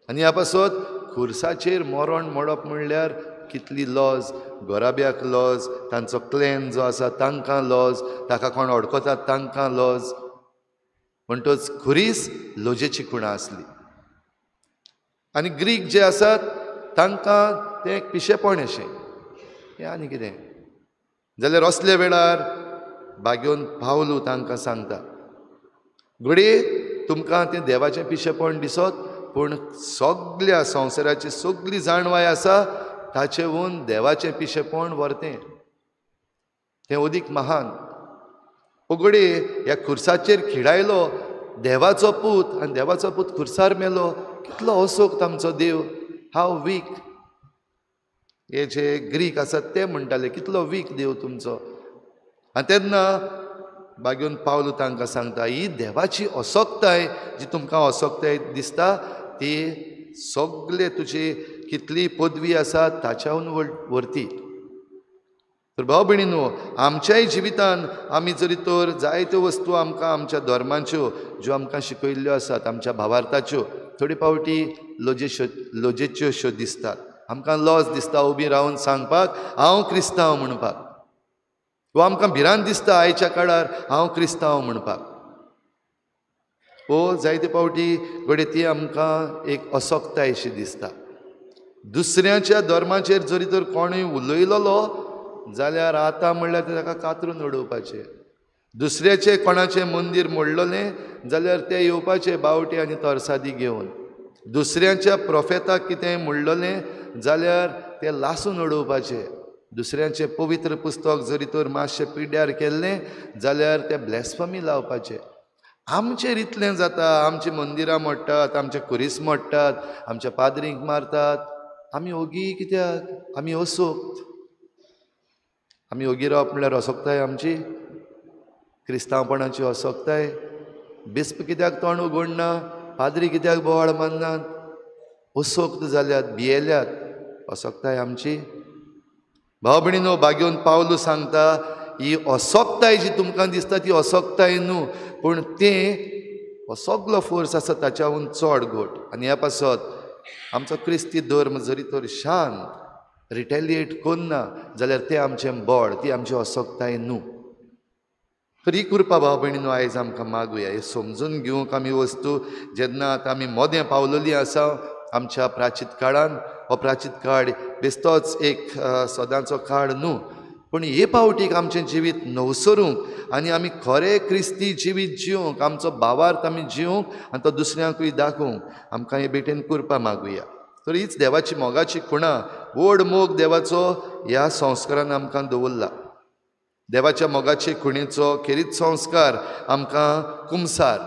आनी ह्या पासत खुर्साचेर मरण मोडप म्हणल्यार कितली लॉज, घराब्याक लॉज, तांचो क्लॅन जो आसा तांकां लॉज, ताका कोण अडकतात तांकां लॉज. म्हणटच खुरीस लजेची खुणा आसली. आनी ग्रीक जे आसात तांकां तें एक पिशेपण अशें, हें आनी कितें जाल्यार असल्या वेळार बागेवन पावलू तांकां सांगता, घडये तुमकां तें देवाचें पिशेपण दिसत, पूण सगल्या संवसाराची सगली जाणवाय आसा ताचेहून देवाचें पिशेपण व्हरतें, तें अदीक महान. उगडे ह्या खुर्साचेर खिळायलो देवाचो पूत आनी देवाचो पूत खुर्सार मेलो, कितलो असोक्त आमचो देव, हाव वीक. हे जे ग्रीक आसात ते म्हणटाले कितलो वीक देव तुमचो. आनी तेन्ना बागेवन पावलू तांकां सांगता, ही देवाची असक्ताय जी तुमकां असक्ताय दिसता ती सगले तुजी कितली पदवी आसा ताच्याहून व्हरती. तर भाव भयणीनो, आमच्याय जिवितान आमी जरी तर जायत्यो वस्तू आमकां आमच्या धर्माच्यो ज्यो आमकां शिकयल्ल्यो आसात, आमच्या भावार्थाच्यो, थोडे फावटी लजेच्यो अश्यो दिसतात, आमकां लज दिसता उबी रावन सांगपाक हांव क्रिस्तांव म्हणपाक, वा आमकां भिरांत दिसता आयच्या काळार हांव क्रिस्तांव म्हणपाक. ओ जायते फावटी घडये ती आमकां एक असक्ताय अशी दिसता. दुसऱ्याच्या धर्माचेर जरी तर कोणूय उलयलेलो जाल्यार आतां म्हणल्यार ताका कातरून उडोवपाचें, दुसऱ्याचें कोणाचें मंदीर मोडलेलें जाल्यार ते येवपाचे बावटे आनी तरसादी घेवन, दुसऱ्यांच्या प्रोफेताक कितें म्हणलेलें जाल्यार ते लासून उडोवपाचे, दुसऱ्यांचें पवित्र पुस्तक जरी तर मातशें पिड्ड्यार केल्लें जाल्यार ते ब्लॅस्फमी लावपाचे. आमचेर इतलें जाता, आमचीं मंदिरां मोडटात, आमचे खुरीस मोडटात, आमच्या पाद्रींक मारतात, आमी ओगी कित्याक? आमी असोक्त. आमी ओगी रावप म्हणल्यार असक्ताय आमची, क्रिस्तांवपणाची असक्ताय. बिस्प कित्याक तोंड उगडना, पाद्री कित्याक बोवाळ मारनात? असोक्त जाल्यात, भियेल्यात, असक्ताय आमची. भाव भयणीनो, बागेवन पावलू सांगता, ही असक्ताय जी तुमकां दिसता ती असक्ताय न्हू, पूण तें हो सगलो फोर्स आसा ताच्याहून चड घट. आनी ह्या पासत आमचो क्रिस्ती धर्म जरी तर शांत रिटेलिएट करना जाल्यार तें आमचें बळ, ती आमची असक्ताय न्हू. तर ही कृपा भाव भयणीनो आयज आमकां मागुया, हें समजून घेवंक आमी वस्तू जेन्ना आतां आमी मोदें पावलेली आसा आमच्या प्राचीत काळान. हो प्राचीत काळ बेश्टोच एक सदांचो काळ न्हू, पूण हे पावटीक आमचें जिवीत नवसरूंक आनी आमी खरें क्रिस्ती जिवीत जिवंक, आमचो भावार्थ आमी जिवंक आनी तो दुसऱ्यांकूय दाखोवंक आमकां हे भेटेन कृपा मागुया. तर हीच देवाची मोगाची खुणा, व्हड मोग देवाचो ह्या संस्कारान आमकां दवरला. देवाच्या मोगाचे खुणेचो खेरीत संस्कार आमकां कुमसार,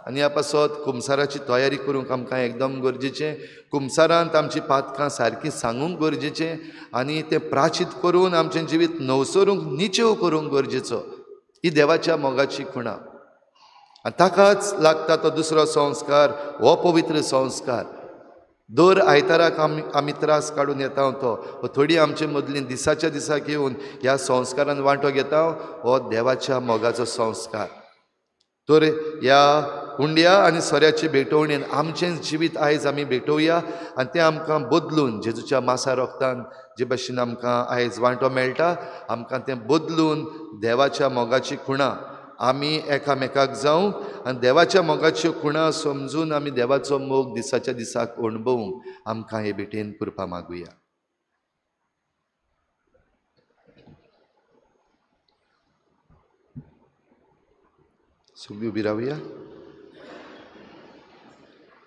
आनी ह्या पासत कुमसाराची तयारी करूंक आमकां एकदम गरजेचें. कुमसारांत आमची पातकां सारकीं सांगूंक गरजेचें आनी तें प्राचीत करून आमचें जिवीत नवसरूंक, निचेव करूंक गरजेचो. ही देवाच्या मोगाची खुणा आनी ताकाच लागता तो दुसरो संस्कार, हो पवित्र संस्कार. दर आयताराक आमी त्रास काडून येता तो, थोडी आमचे मदली दिसाच्या दिसाक येवन ह्या संस्कारान वांटो घेता, हो देवाच्या मोगाचो संस्कार. तर ह्या हुंड्या आनी सोऱ्याचे भेटवणेन आमचें जिवीत आयज आमी भेटोवया आनी तें आमकां बदलून जेजूच्या मासा रोगतान जे भाशेन आमकां आयज वांटो मेळटा, आमकां तें बदलून देवाच्या मोगाची खुणा आमी एकामेकाक जावं आनी देवाच्या मोगाच्यो खुणा समजून आमी देवाचो मोग दिसाच्या दिसाक अणभवूंक आमकां हे भेटेन कृपा मागुया. सगळीं उबी रावया.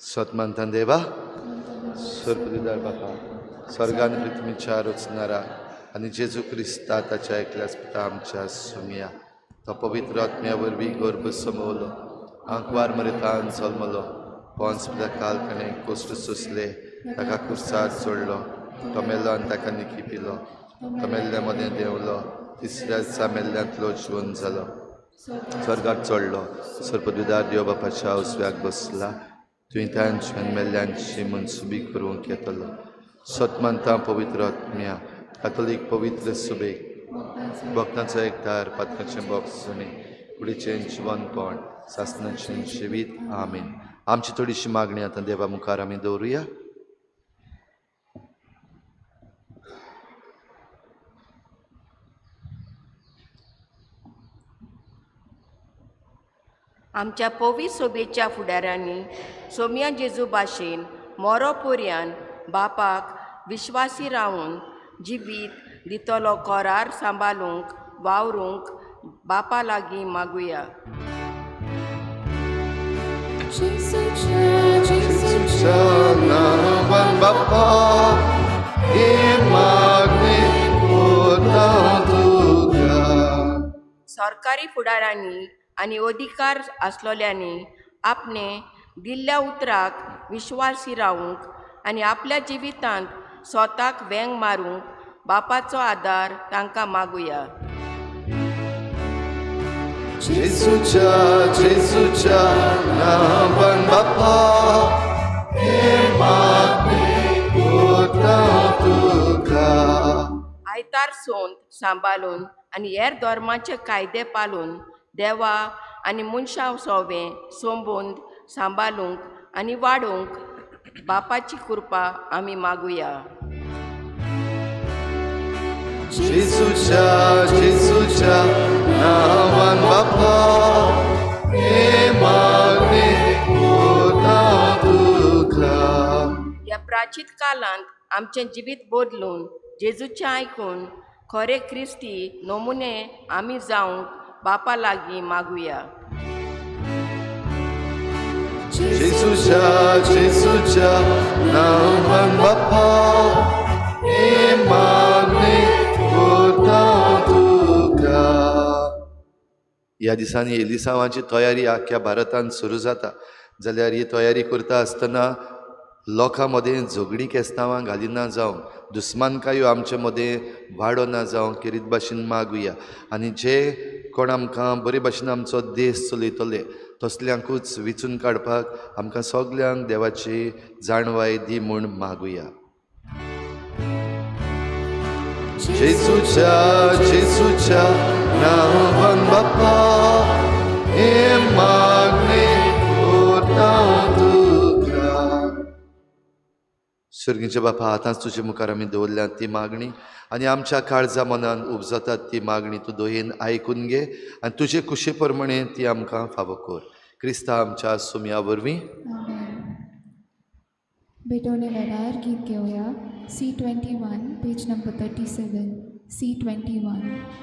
सतमानतान देवा, सर्पदिदार बापा, स्वर्गान पृथ्वीच्या रचणारा आनी जेजू क्रिस्ता ताच्या एकल्याच पुता आमच्या सुमया, तो पवित्र आत्म्या वरवीं गर्भ समवलो, आंकवार मरेतान जल्मलो, पोंस काल ताणें कोश्ट सोंसले, ताका कुर्सार सोडलो, तो मेलो आनी ताका निकी पिलो, तो मेल्ल्या मदें देंवलो, तिसऱ्या दिसा मेल्ल्यांतलो जिवन जालो, स्वर्गाक चडलो, सर्पदुदार देव बापाच्या उजव्याक बसला, तुवें तांच्या मेल्ल्यांची मनसुबी करूंक येतलो. सतमानता पवित्र आत्म्या, कातोलीक पवित्र सुबेक, भक्तांचो एकदार, पात्राचें बॉक्स, कुडीचें जिवनपण, सासनाचें जिवीत. आमीन. आमची थोडीशी मागणी आतां देवा मुखार आमी दवरुया. आमच्या पवी सोबेच्या फुडाऱ्यांनी सोम्या जेजू भाशेन मोरो पोरयान बापाक विश्वासी रावन जिवीत दितलो करार सांबाळूंक वावरूंक बापा लागीं मागुया. सरकारी फुडाऱ्यांनी आनी अधिकार आसलोल्यांनी आपणे दिल्ल्या उतराक विश्वासी रावूंक आनी आपल्या जिवितांत स्वताक वेंग मारूंक बापाचो आदार तांकां मागुया. जेजूच्या जेजूच्या नांवान बापा, हे मागणें करता तुका. आयतार सोंत सांबाळून आनी हेर धर्माचे कायदे पाळून देवा आनी मनशां सोवें संबंद सांबाळूंक आनी वाडोवंक बापाची कृपा आमी मागुया. जेजूच्या जेजूच्या नांवान बापा, हे मागणें करता तुका. ह्या प्राचीत काळांत आमचें जिवीत बदलून जेजूचें आयकून खरे क्रिस्ती नमुने आमी जावंक बापा लागीं मागुया. जेजूच्या जेजूच्या नांवान बापा, हे मागणें करता तुका. ह्या दिसांनी एलिसांवाची तयारी आख्या भारतांत सुरू जाता. जाल्यार ही तयारी करता आसतना लोकां मदें झगडीं केस्तांवां घालिना जावंक, दुस्मानकायो आमचे मदें वाडो ना जावंक खेरीत भाशेन मागुया. आनी जे कोण आमकां बरे भाशेन आमचो देश चलयतले तसल्यांकूच विचून काडपाक आमकां सगल्यांक देवाची जाणवाय दी म्हूण मागुया. जेजूच्या जेजूच्या नांवान बापा, हे मागणें करता तुका. सर्गीच्या बापा, आतांच तुजे मुखार आमी दवरल्या ती मागणी आनी आमच्या काळजा मनान उपजतात ती मागणी तूं दयेन आयकून घे आनी तुजे कुशे प्रमाणे ती आमकां फावो कर. क्रिस्ता आमच्या सुमया वरवीं. भेटवणे वेळार गीत घेवया. C 21 page number 37. C21.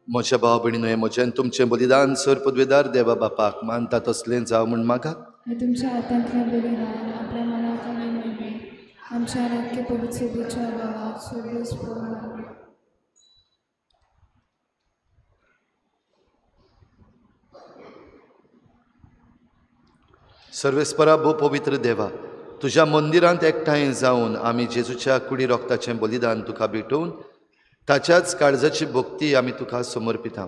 म्हज्या भाव भयणीनो, हें म्हजें आनी तुमचें बलिदान सर पदवेदार देवा बापाक मानता तसलें जावं म्हूण मागात. तुमच्या हातांतलें बलिदान आपल्या मनाक आनी मोहिमेक आमच्या आरोग्य पवित्र सभेच्या भावाक सगळेच पळोवन. सर्वेस्परा भोव पवित्र देवा, तुज्या मंदिरांत एकठांय जावन आमी जेजूच्या कुडी रोगताचें बलिदान तुका भेटोवन ताच्याच काळजाची भक्ती आमी तुका समर्पिता.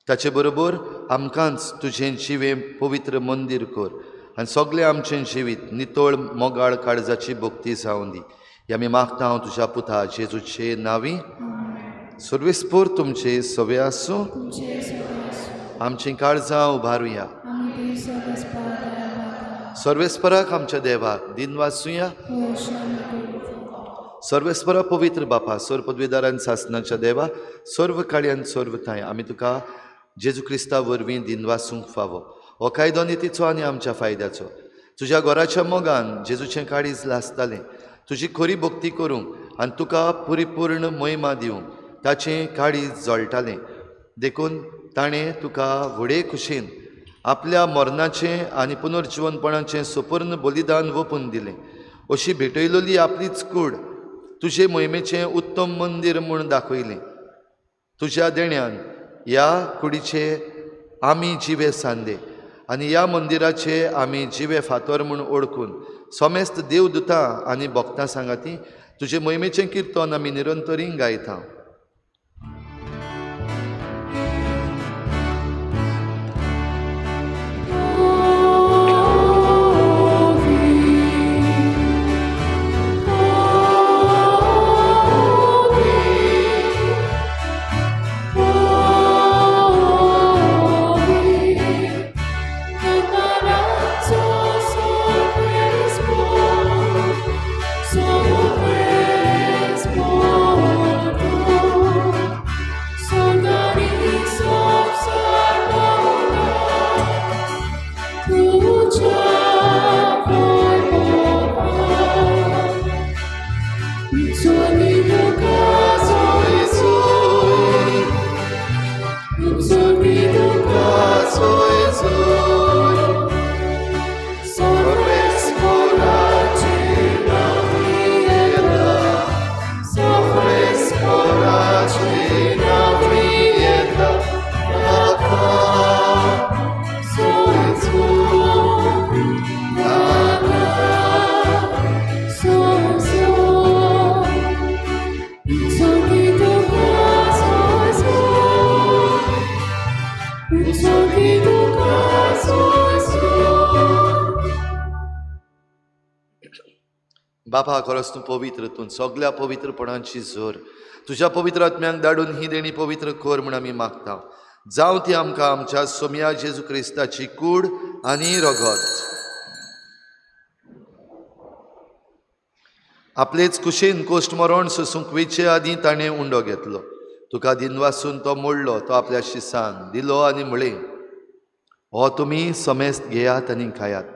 ताचे बरोबर आमकांच तुजें जिवें पवित्र मंदीर कर आनी सगळें आमचें जिवीत नितळ मोगाळ काळजाची भक्ती जावं दी. ही आमी मागता हांव तुज्या पुता जेजूचे नांवी. सर्वेस्पोर तुमचे सवे आसूं. आमचीं काळजां उबारुया. सर्वेस्पराक आमच्या देवाक दिन वाचुया. सर्वेस्परा पवित्र बापा, सर्व पदवीदार आनी सासनाच्या देवा, सर्व काळी आनी सर्व ठांय आमी तुका जेजू क्रिस्ता वरवीं दिनवासूंक फावो. हो कायदो नितीचो आनी आमच्या फायद्याचो. तुज्या घराच्या मोगान जेजूचें काळीज लासतालें. तुजी खरी भक्ती करूंक आनी तुका परिपूर्ण महिमा दिवंक ताचें काळीज जळटालें. देखून ताणें तुका व्हडे खुशेन आपल्या मरणाचें आनी पुनर्जिवनपणाचें सुपूर्ण बलिदान वोपून दिलें. अशी भेटयलेली आपलीच कूड तुजे मोहिमेचें उत्तम मंदीर म्हूण दाखयलें. तुज्या देण्यान ह्या कुडीचे आमी जिवे सांदे आनी ह्या मंदिराचे आमी जिवे फातर म्हूण ओळखून समेस्त देवदुतां आनी भक्तां सांगाती तुजे मोहिमेचें किर्तन आमी निरंतरीं गायता. बापा, खरोच तूं पवित्र, तूं सगल्या पवित्रपणाची जोर. तुज्या पवित्र आत्म्यांक धाडून ही देणी पवित्र कर म्हूण आमी मागता. जावं ती आमकां आमच्या सोम्या जेजू क्रिस्ताची कूड आनी रगत. आपलेच कुशेन कोश्ट मरण सोसूंक वेचे आदीं ताणें उंडो घेतलो. तुका दिनवासून तो मोडलो, तो आपल्या शिसांक दिलो आनी म्हळें, हो तुमी समेस्त घेयात आनी खायात.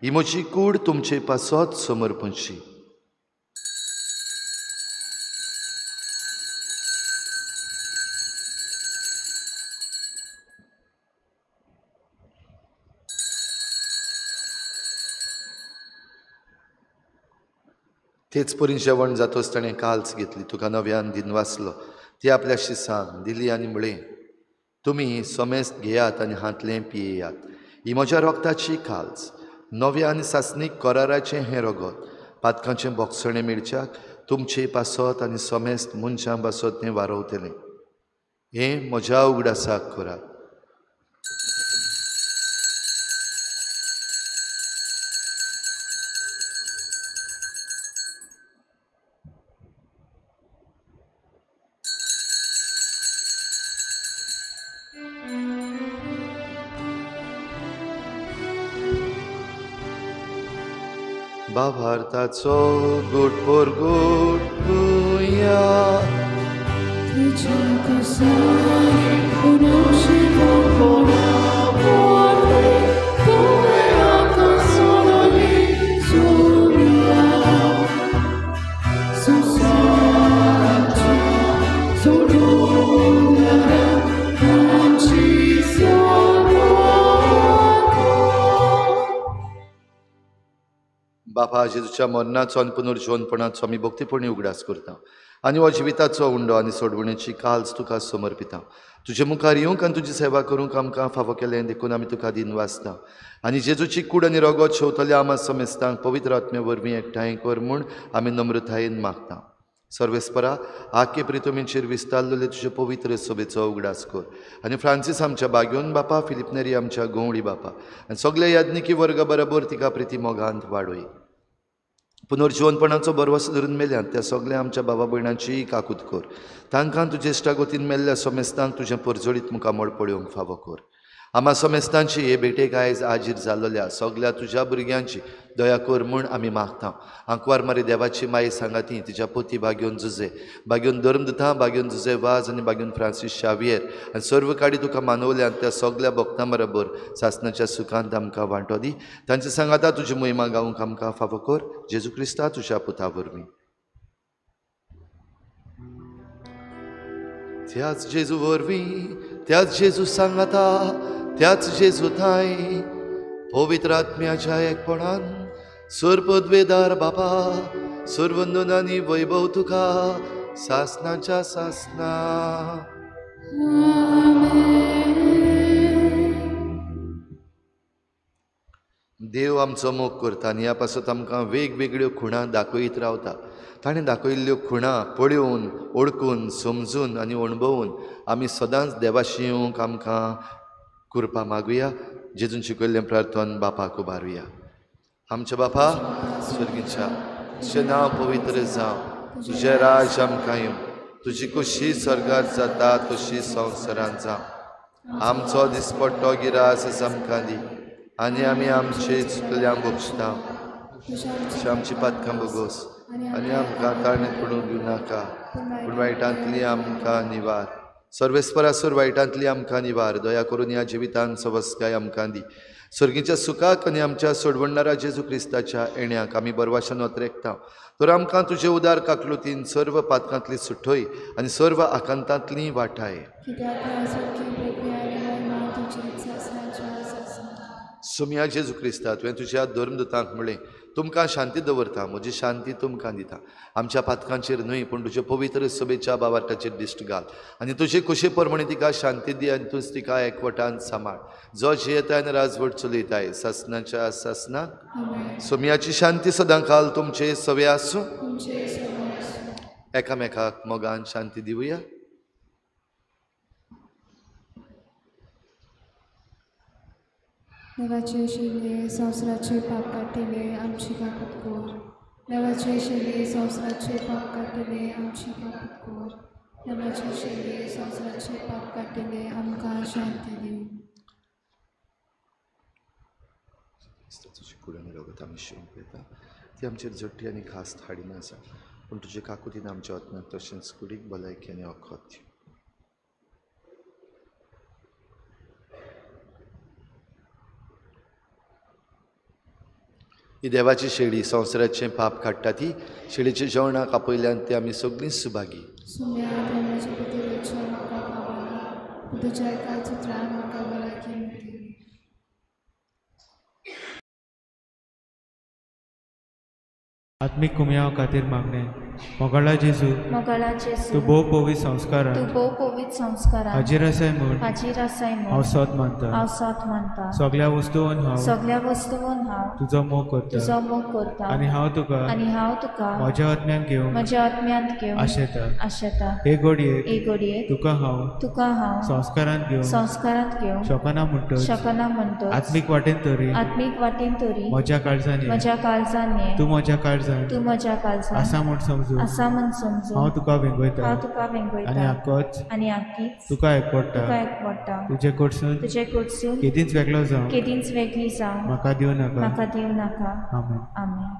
ही म्हजी कूड तुमचे पासत समर्पणशी. तेच परी जेवण जातोच ताणें काल्स घेतली, तुका नव्यान दिनवासलो, ती आपल्या शिसांक दिली आनी म्हळें, तुमी समेस्त घेयात आनी हांतलें पियेयात. ही म्हज्या रोगताची काल्स, नव्या आनी सासणीक कराराचें हें रगत, पातकांचें बोगसणें मेळच्याक तुमचे पासत आनी समेस्त मनशां पासत तें वारोवतलें. हें म्हज्या उगडासाक करात. भावार्थाचो गुट पोर गुट गुया बापा, जेजूच्या मरणाचो आनी पुनर्जीवनपणाचो आमी भक्तीपणी उगडास करता आनी हो जिविताचो उंडो आनी सोडवणेची काल्स तुका समर्पिता. तुजे मुखार येवंक आनी तुजी सेवा करूंक आमकां फावो केलें देखून आमी तुका दिनवासता आनी जेजूची कूड आनी रगत शेवतल्या आमा समेस्तांक पवित्र आत्म्या वरवीं एकठांय कर म्हूण आमी नम्रतायेन मागता. सर्वेस्परा, आखे प्रितमीचेर विस्तारलेले तुजे पवित्र सभेचो उगडास कर आनी फ्रांसीस आमच्या बाग्योन बापा, फिलिप नेरी आमच्या गंवडी बापा आनी सगल्या याज्ञिकी वर्गा बरोबर तिका प्रिती मोगांत वाडोय. पुनर्जीवनपणाचो भरवंसो धरून मेल्यात त्या सगल्या आमच्या बाबा भयणांची काकूत कर. तांकां तुजे इश्टागतीन मेल्ल्या समेस्तांक तुजें परजळीत मुखामळ पळोवंक फावो कर. आमा समेस्तांची हे भेटेक आयज आजीर जाल्ल्या सगल्या तुज्या भुरग्यांची दया कर म्हूण आमी मागता. आंकवार मारी देवाची माई सांगाती तिच्या पोती बाग्योन जुजे, बाग्योन धर्मदुतां, बाग्योन जुजे वाज आनी बाग्योन फ्रांसीस शावियर आनी सर्व काडी तुका मानवल्यान त्या सगल्या भक्तां बरोबर सासणाच्या सुखांत आमकां वांटो दी. तांचे सांगाता तुजी मोहिमा गावंक आमकां फावो कर. जेजू क्रिस्ता तुज्या पुता वरवीं. त्याच जेजू वरवीं, त्याच जेजू सांगाता, त्याच जेजू थांय पवित्र आत्म्याच्या एकपणान सर्वपदवेदार बापा, सर्वंदन आनी वैभव तुका सासनाच्या सासना. देव आमचो मोग करता आनी ह्या पासत आमकां वेगवेगळ्यो खुणां दाखयत रावता. ताणें दाखयल्ल्यो खुणां पळोवन, ओळखून, समजून आनी अणभवून आमी सदांच देवाशी येवंक आमकां कृपा मागुया. जेजून शिकयल्लें प्रार्थन बापाक उबारुया. आमच्या बापा स्वर्गीच्या, तुजें नांव पवित्र जावं, तुजें राज आमकां येवं, तुजी कुशी स्वर्गार जाता तशी संवसारांत जावं. आमचो दिसपट्टो गिरास आमकां दी आनी आमी आमचे चुकल्यांक बक्षता, आमची पातकां बोगोस आनी आमकां ताणें पडूंक दिवं नाका, पूण वायटांतली आमकां निवार. सर्वेस्परासर वायटांतली आमकां निवार. दया करून ह्या जिवितांत सवस्काय आमकां दी. सर्गीच्या सुखाक आनी आमच्या सोडवणणारा जेजू क्रिस्ताच्या येण्याक आमी बरवाशान वतरेकता. तर आमकां तुजे उदार काकलुतीन सर्व पातकांतली सुठय आनी सर्व आकांतांतली वाठाय. सोम्या जेजू क्रिस्ता, तुवें तुज्या धर्मदुतांक म्हळें, तुमकां शांती दवरता, म्हजी शांती तुमकां दिता. आमच्या पातकांचेर न्हय पूण तुजे पवित्र सभेच्या बावार्टाचेर दिश्ट घाल आनी तुजे कुशे प्रमाणे तिका शांती दी आनी तूंच तिका एकवटान सांबाळ. जो जियेताय आनी राजवट चलयताय सासनाच्या सासनाक. सोम्याची शांती सदां काल तुमचे सवे आसूं. एकामेकाक मोगान शांती दिवया. देवाचे शिले संवसाराचे पाप काडटले आमची काकूत कर. देवाचे शिले संवसाराचे पाप काडटले आमची काकूत कर. देवाचे शिले संवसाराचे पाप काडटले आमकां शांती दी. तुजी कूड आनी रगत आमी शिवंक येता ती आमचेर झट्टी आनी खास हाडिना आसा, पूण तुजे काकुतीन आमच्या वतनाक तशेंच कुडीक भलायकी आनी वखद दी. ही देवाची शेळी संवसाराचें पाप काडटा ती शेळीच्या जेवणाक आपयल्यान ती आमी सगळीं सुभागी. तुज्या एकाच उतरान म्हाका भलायकी मेळटली. आत्मीक कुमयाव खातीर मागणें. मोगाळा जेजू, मोगाळा जेजू, तूं भोव पवित्र संस्कारान, तूं भोव पवित्र संस्कारान हाजीर आसाय म्हूण, हाजीर आसाय म्हूण हांव सोत मानता, हांव सोत मानता. सगळ्या वस्तून हांव, सगळ्या वस्तून हांव तुजो मोग करता, तुजो मोग करता. आनी हांव तुका, आनी हांव तुका म्हज्या आत्म्यान घेवंक, म्हज्या आत्म्यांत घेवंक आशेता, आशेता. हे घडयेक, हे घडयेक तुका हांव, तुका हांव संस्कारांत घेवंक, संस्कारांत घेवंक शकना म्हणटच, शकना म्हणटच, आत्मीक वाटेन तरी, आत्मीक वाटेन तरी म्हज्या काळजान, म्हज्या काळजान, तूं म्हज्या काळजान, तूं म्हज्या काळजान आसा म्हूण समजून, आसा म्हूण समजून हांव तुका वेंगयता, हांव तुका वेंगयता. आनी आकोच, आनी आकीच तुका एकवडटा, तुका एकवडटा. तुजे कडसून, तुजे कडसून केदींच वेगळो जावं, केदींच वेगळी जावं म्हाका दिवं नाका, म्हाका दिवं नाका. आमेन. आमेन.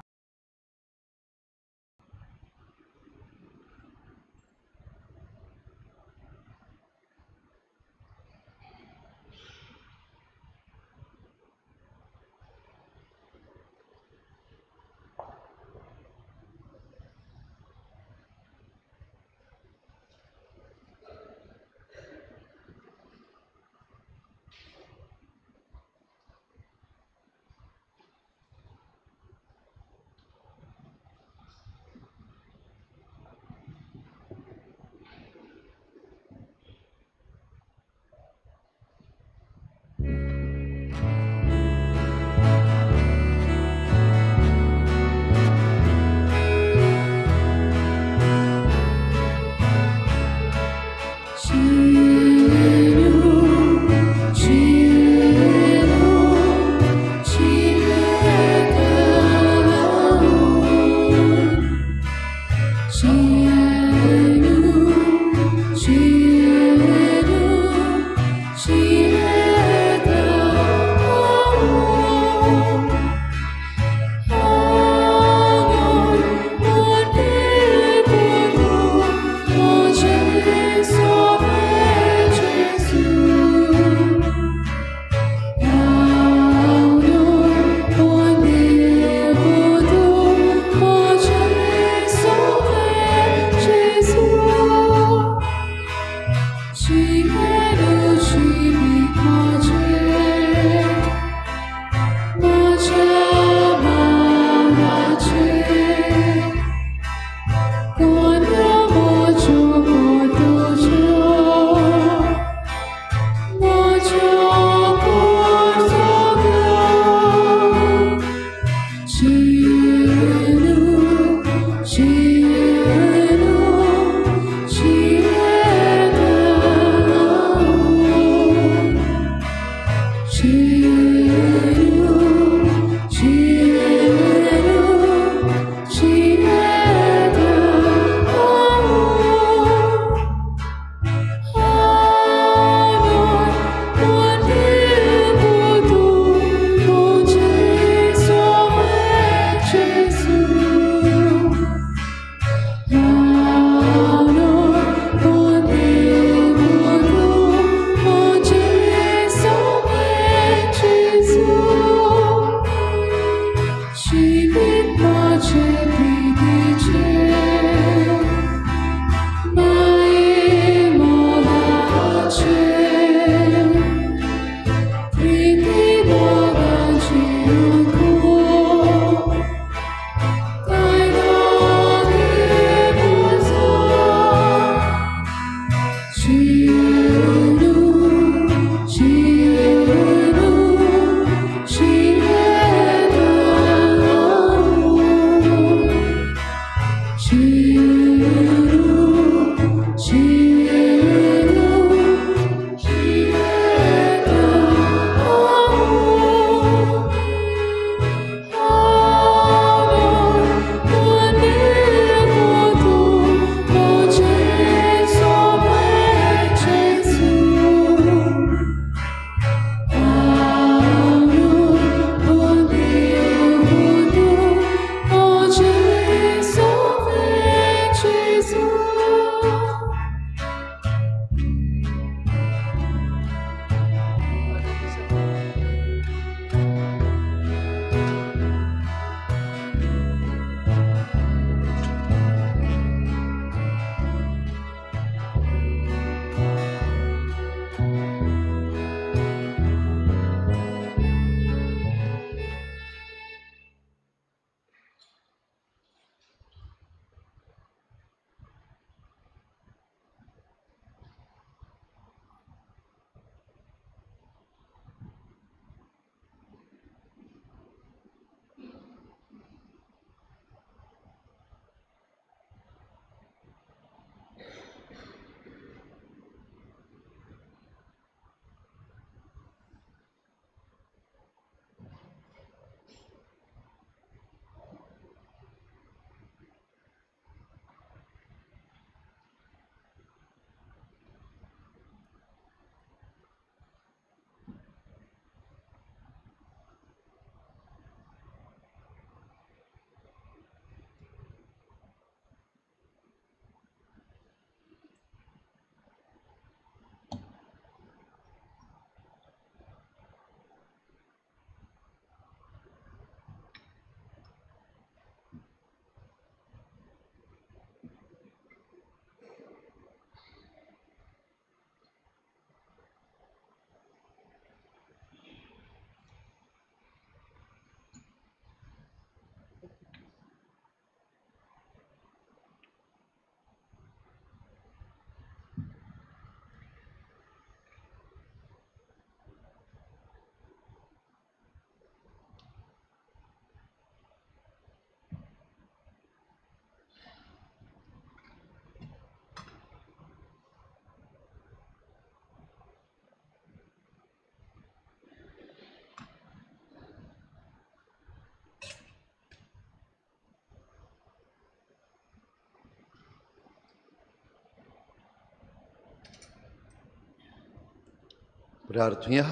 प्रार्थुया।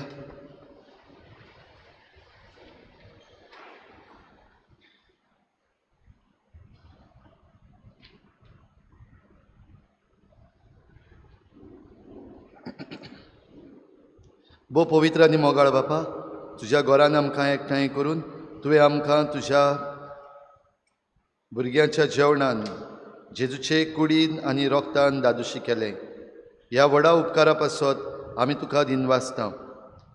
भोव पवित्र आनी मोगाळ बापा, तुज्या घरान आमकां एकठांय करून तुवें आमकां तुज्या भुरग्यांच्या जेवणान जेजूचे कुडीन आनी रोगतान दादोशी केलें। ह्या व्हडा उपकारा पासत आमी तुका दिनवासता।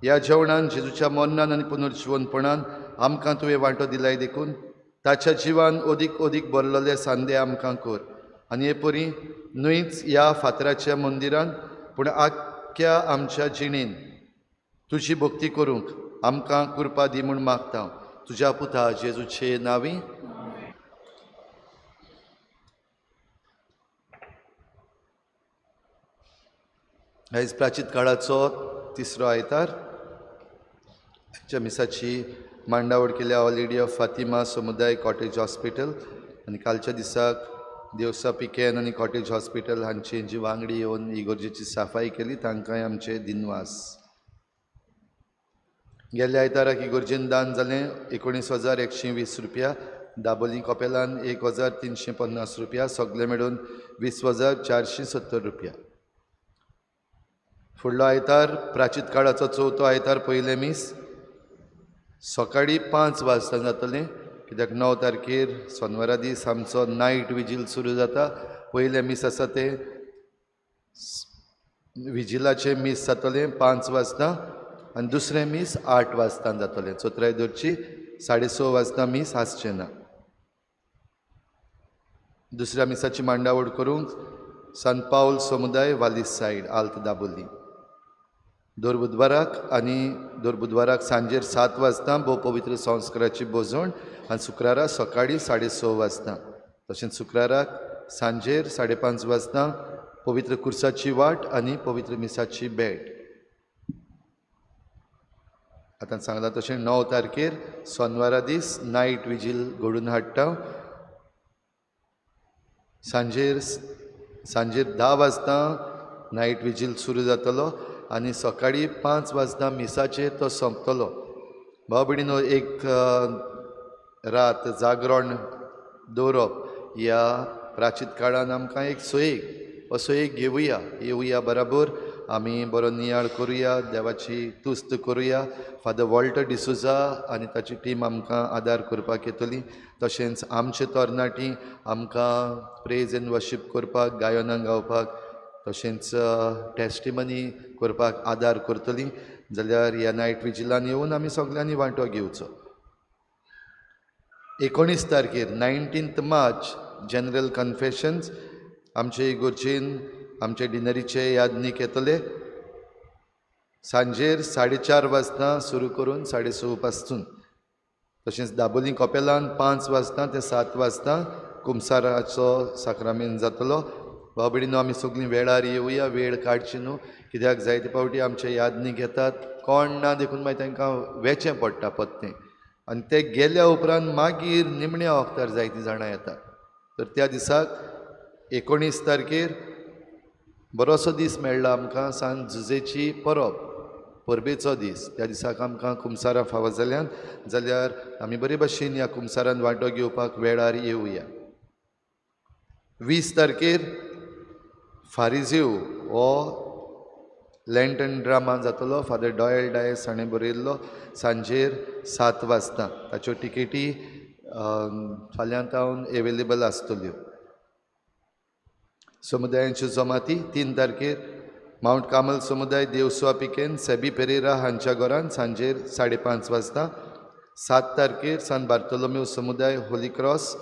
ह्या जेवणान जेजूच्या मरणान आनी पुनर्जिवनपणान आमकां तुवें वांटो दिलाय देखून ताच्या जिवान अदीक अदीक भरलेले सांदे आमकां कर आनी हे परी न्हयच ह्या फातराच्या मंदिरान पूण आख्ख्या आमच्या जिणेन तुजी भक्ती करूंक आमकां कृपा दी म्हूण मागता तुज्या पुता जेजूचे नांवी। आयज प्राचीत काळाचो तिसरो आयतार। आयच्या मिसाची मांडावळ केल्या ऑल लेडी ऑफ फातिमा समुदाय कॉटेज हॉस्पिटल आनी कालच्या दिसाक देवसा पिकेन आनी कॉटेज हॉस्पिटल हांची जी वांगडी येवन इगोर्जेची साफाई केली तांकांय आमचे दिनवास। गेल्ल्या आयताराक इगोर्जेन दान जालें 19,120 रुपया, दाबोली कपेलान 1,350 रुपया, सगळे मेळून 20,470 रुपया। फुडलो आयतार प्राचीत काळाचो चवथो आयतार पयलें मीस सकाळीं 5 वाजता जातलें, कित्याक 9 तारखेर सोनवारा दीस आमचो नायट विजील सुरू जाता। पयलें मीस आसा तें विजिलाचें मीस जातलें 5 वाजता आनी दुसरें मीस 8 वाजता जातलें। चोत्राय दरची 6:30 वाजता मीस आसचें ना। दुसऱ्या मिसाची मांडावळ करूंक सान पावल समुदाय वालीस सायड आल्त दाबोली। दर बुधवाराक आनी दर बुधवाराक सांजेर 7 वाजता भोव पवित्र संस्काराची भोजवण आनी शुक्रारा सकाळीं 6:30 वाजता, तशेंच शुक्राराक सांजेर 5:30 वाजता पवित्र कुर्साची वाट आनी पवित्र मिसाची भेट। आतां सांगलां तशें 9 तारखेर सोनवारा दीस नायट विजील घडून हाडटा। सांजेर 10 वाजता नायट विजील सुरू जातलो आनी सकाळीं 5 वाजता मिसाचेर तो सोंपतलो। भाव भयणीनो, एक रात जागरण दवरप ह्या प्राचीत काळान आमकां एक सोयीक असो एक घेवया येवया बराबर आमी बरो नियाळ करुया, देवाची तुस्त करुया। फादर वॉल्टर डिसोजा आनी ताची टीम आमकां आदार करपाक येतली, तशेंच आमचे तरणाटी आमकां प्रेज एंड वर्शीप करपाक, गायनां गावपाक, तशेंच टेस्टिमनी करपाक आदार करतली। जाल्यार ह्या नायट विजिलान येवन आमी सगल्यांनी वांटो घेवचो। 19 तारखेर 19 मार्च जनरल कन्फेशन्स आमचे इगोर्जेन आमचे डिनरीचे यादनीक येतले। सांजेर 4:30 वाजता सुरू करून 6:30 पासून, तशेंच दाबोली कपेलान 5 वाजता ते 7 वाजता कुमसाराचो साक्रामेंत जातलो। भाव भयणीनो, आमी सगळीं वेळार येवया, वेळ काडची न्हू, कित्याक जायते फावटी आमचे यादनीक येतात कोण ना देखून मागीर तांकां वेचें पडटा पत्तें आनी ते गेल्या उपरांत मागीर निमण्या वखदार जायतीं जाणां येतात। तर त्या दिसाक 19 तारखेर बरोसो दीस मेळ्ळा आमकां, सांत जुजेची परब, परबेचो दीस। त्या दिसाक आमकां कुमसारां फावो जाल्यान जाल्यार आमी बरे भशेन ह्या कुमसारान वांटो घेवपाक वेळार येवया। 20 तारखेर फारिजीव हो लँटन ड्रामा जातलो, फादर डॉयल डायस हाणें बरयल्लो, सांजेर 7 वाजता। ताच्यो टिकेटी फाल्यां तावन एवेलेबल आसतल्यो। समुदायांच्यो जमाती 3 तारखेर मावंट कामल समुदाय देवसुआ पिकेन सेबी पेरेरा हांच्या घरान सांजेर 5:30 वाजता। 7 तारखेर सान बार्तोलोमेव समुदाय होली क्रॉस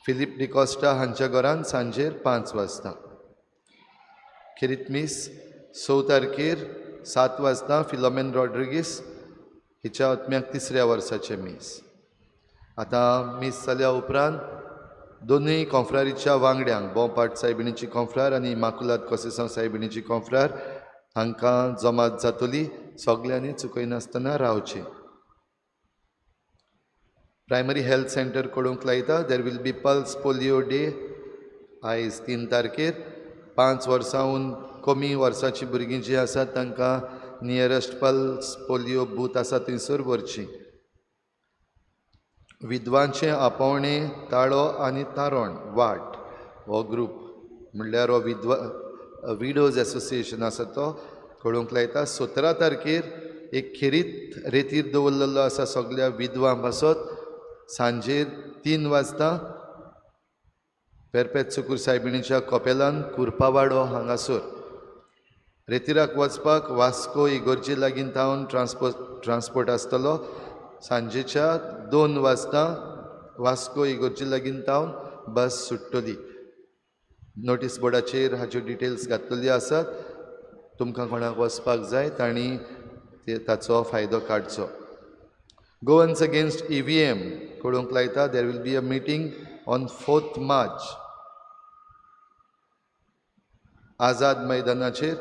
फिलीप डिकॉस्टा हांच्या घरान सांजेर 5 वाजता। खेरीत मीस 6 तारखेर 7 वाजता फिलोमेन रॉड्रिगीस हिच्या आत्म्याक 3ऱ्या वर्साचें मीस। आतां मीस जाल्या उपरांत दोनूय कॉन्फ्रारीच्या वांगड्यांक, बोंपाट सायबिणीची कॉन्फ्रार आनी इमाकुलाद कोसेसांव सायबिणीची कॉन्फ्रार हांकां जमात जातली। सगल्यांनी चुकयनासतना रावचें। प्रायमरी हेल्थ सेंटर कळोवंक लायता, there will be pulse polio day आयज 3 तारखेर। 5 वर्सांहून कमी वर्साचीं भुरगीं जीं आसात तांकां नियरस्ट पल्स पोलियो बूथ आसा थंयसर व्हरची. विद्वांचें आपोवणें ताळो आनी तारण वाट हो ग्रूप म्हणल्यार हो विद्वा विडोज एसोसिएशन आसा तो कळोवंक लायता. 17 तारखेर एक खेरीत रेतीर दवरलेलो आसा सगल्या विधवां पासत. सांजेर 3 वाजता पेरपेत सुकूर सायबिणीच्या कपेलान कुरपावाडो हांगासर. रेतिराक वचपाक वास्को इगर्जे लागीं थावन ट्रान्सपोर्ट आसतलो. सांजेच्या 2 वाजता वास्को इगर्जे लागीं थावन बस सुट्टली. नोटीस बोर्डाचेर हाच्यो डिटेल्स घातलेल्यो आसात. तुमकां कोणाक वचपाक जाय तांणी ताचो फायदो काडचो. गोवन्स अगेन्स्ट EVM कळोवंक लायता. There will be a meeting on 4 March Azad मैदानाचेर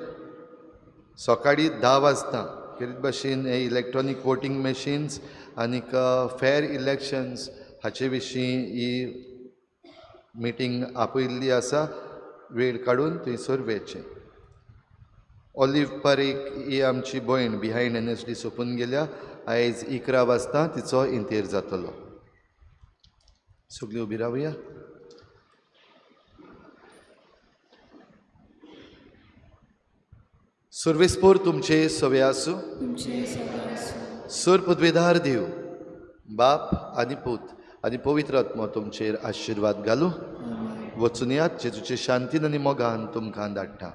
सकाळीं 10 वाजता. खेरीत भाशेन हे इलेक्ट्रॉनीक वोटींग मशीन्स आनीक फेर इलेक्शन्स हाचे विशीं ही मिटींग आपयिल्ली आसा. वेळ काडून थंयसर वेचें. ऑलिव पारेक ही आमची भयण बिहायंड NSD सोंपून गेल्या. आयज 11 वाजता तिचो इंतेर जातलो. सगळीं उबी रावया. सुर्वेस्पोर तुमचे सवे आसूं. सुर पदवेदार देव बाप आनी पूत आनी पवित्र आत्मो तुमचेर आशिर्वाद घालूं. वचून यात जेजूचे शांतीन आनी मोगान तुमकां धाडटा.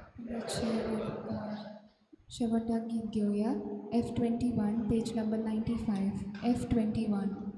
शेवटाक गीत घेवया. F21 page number 95. F21.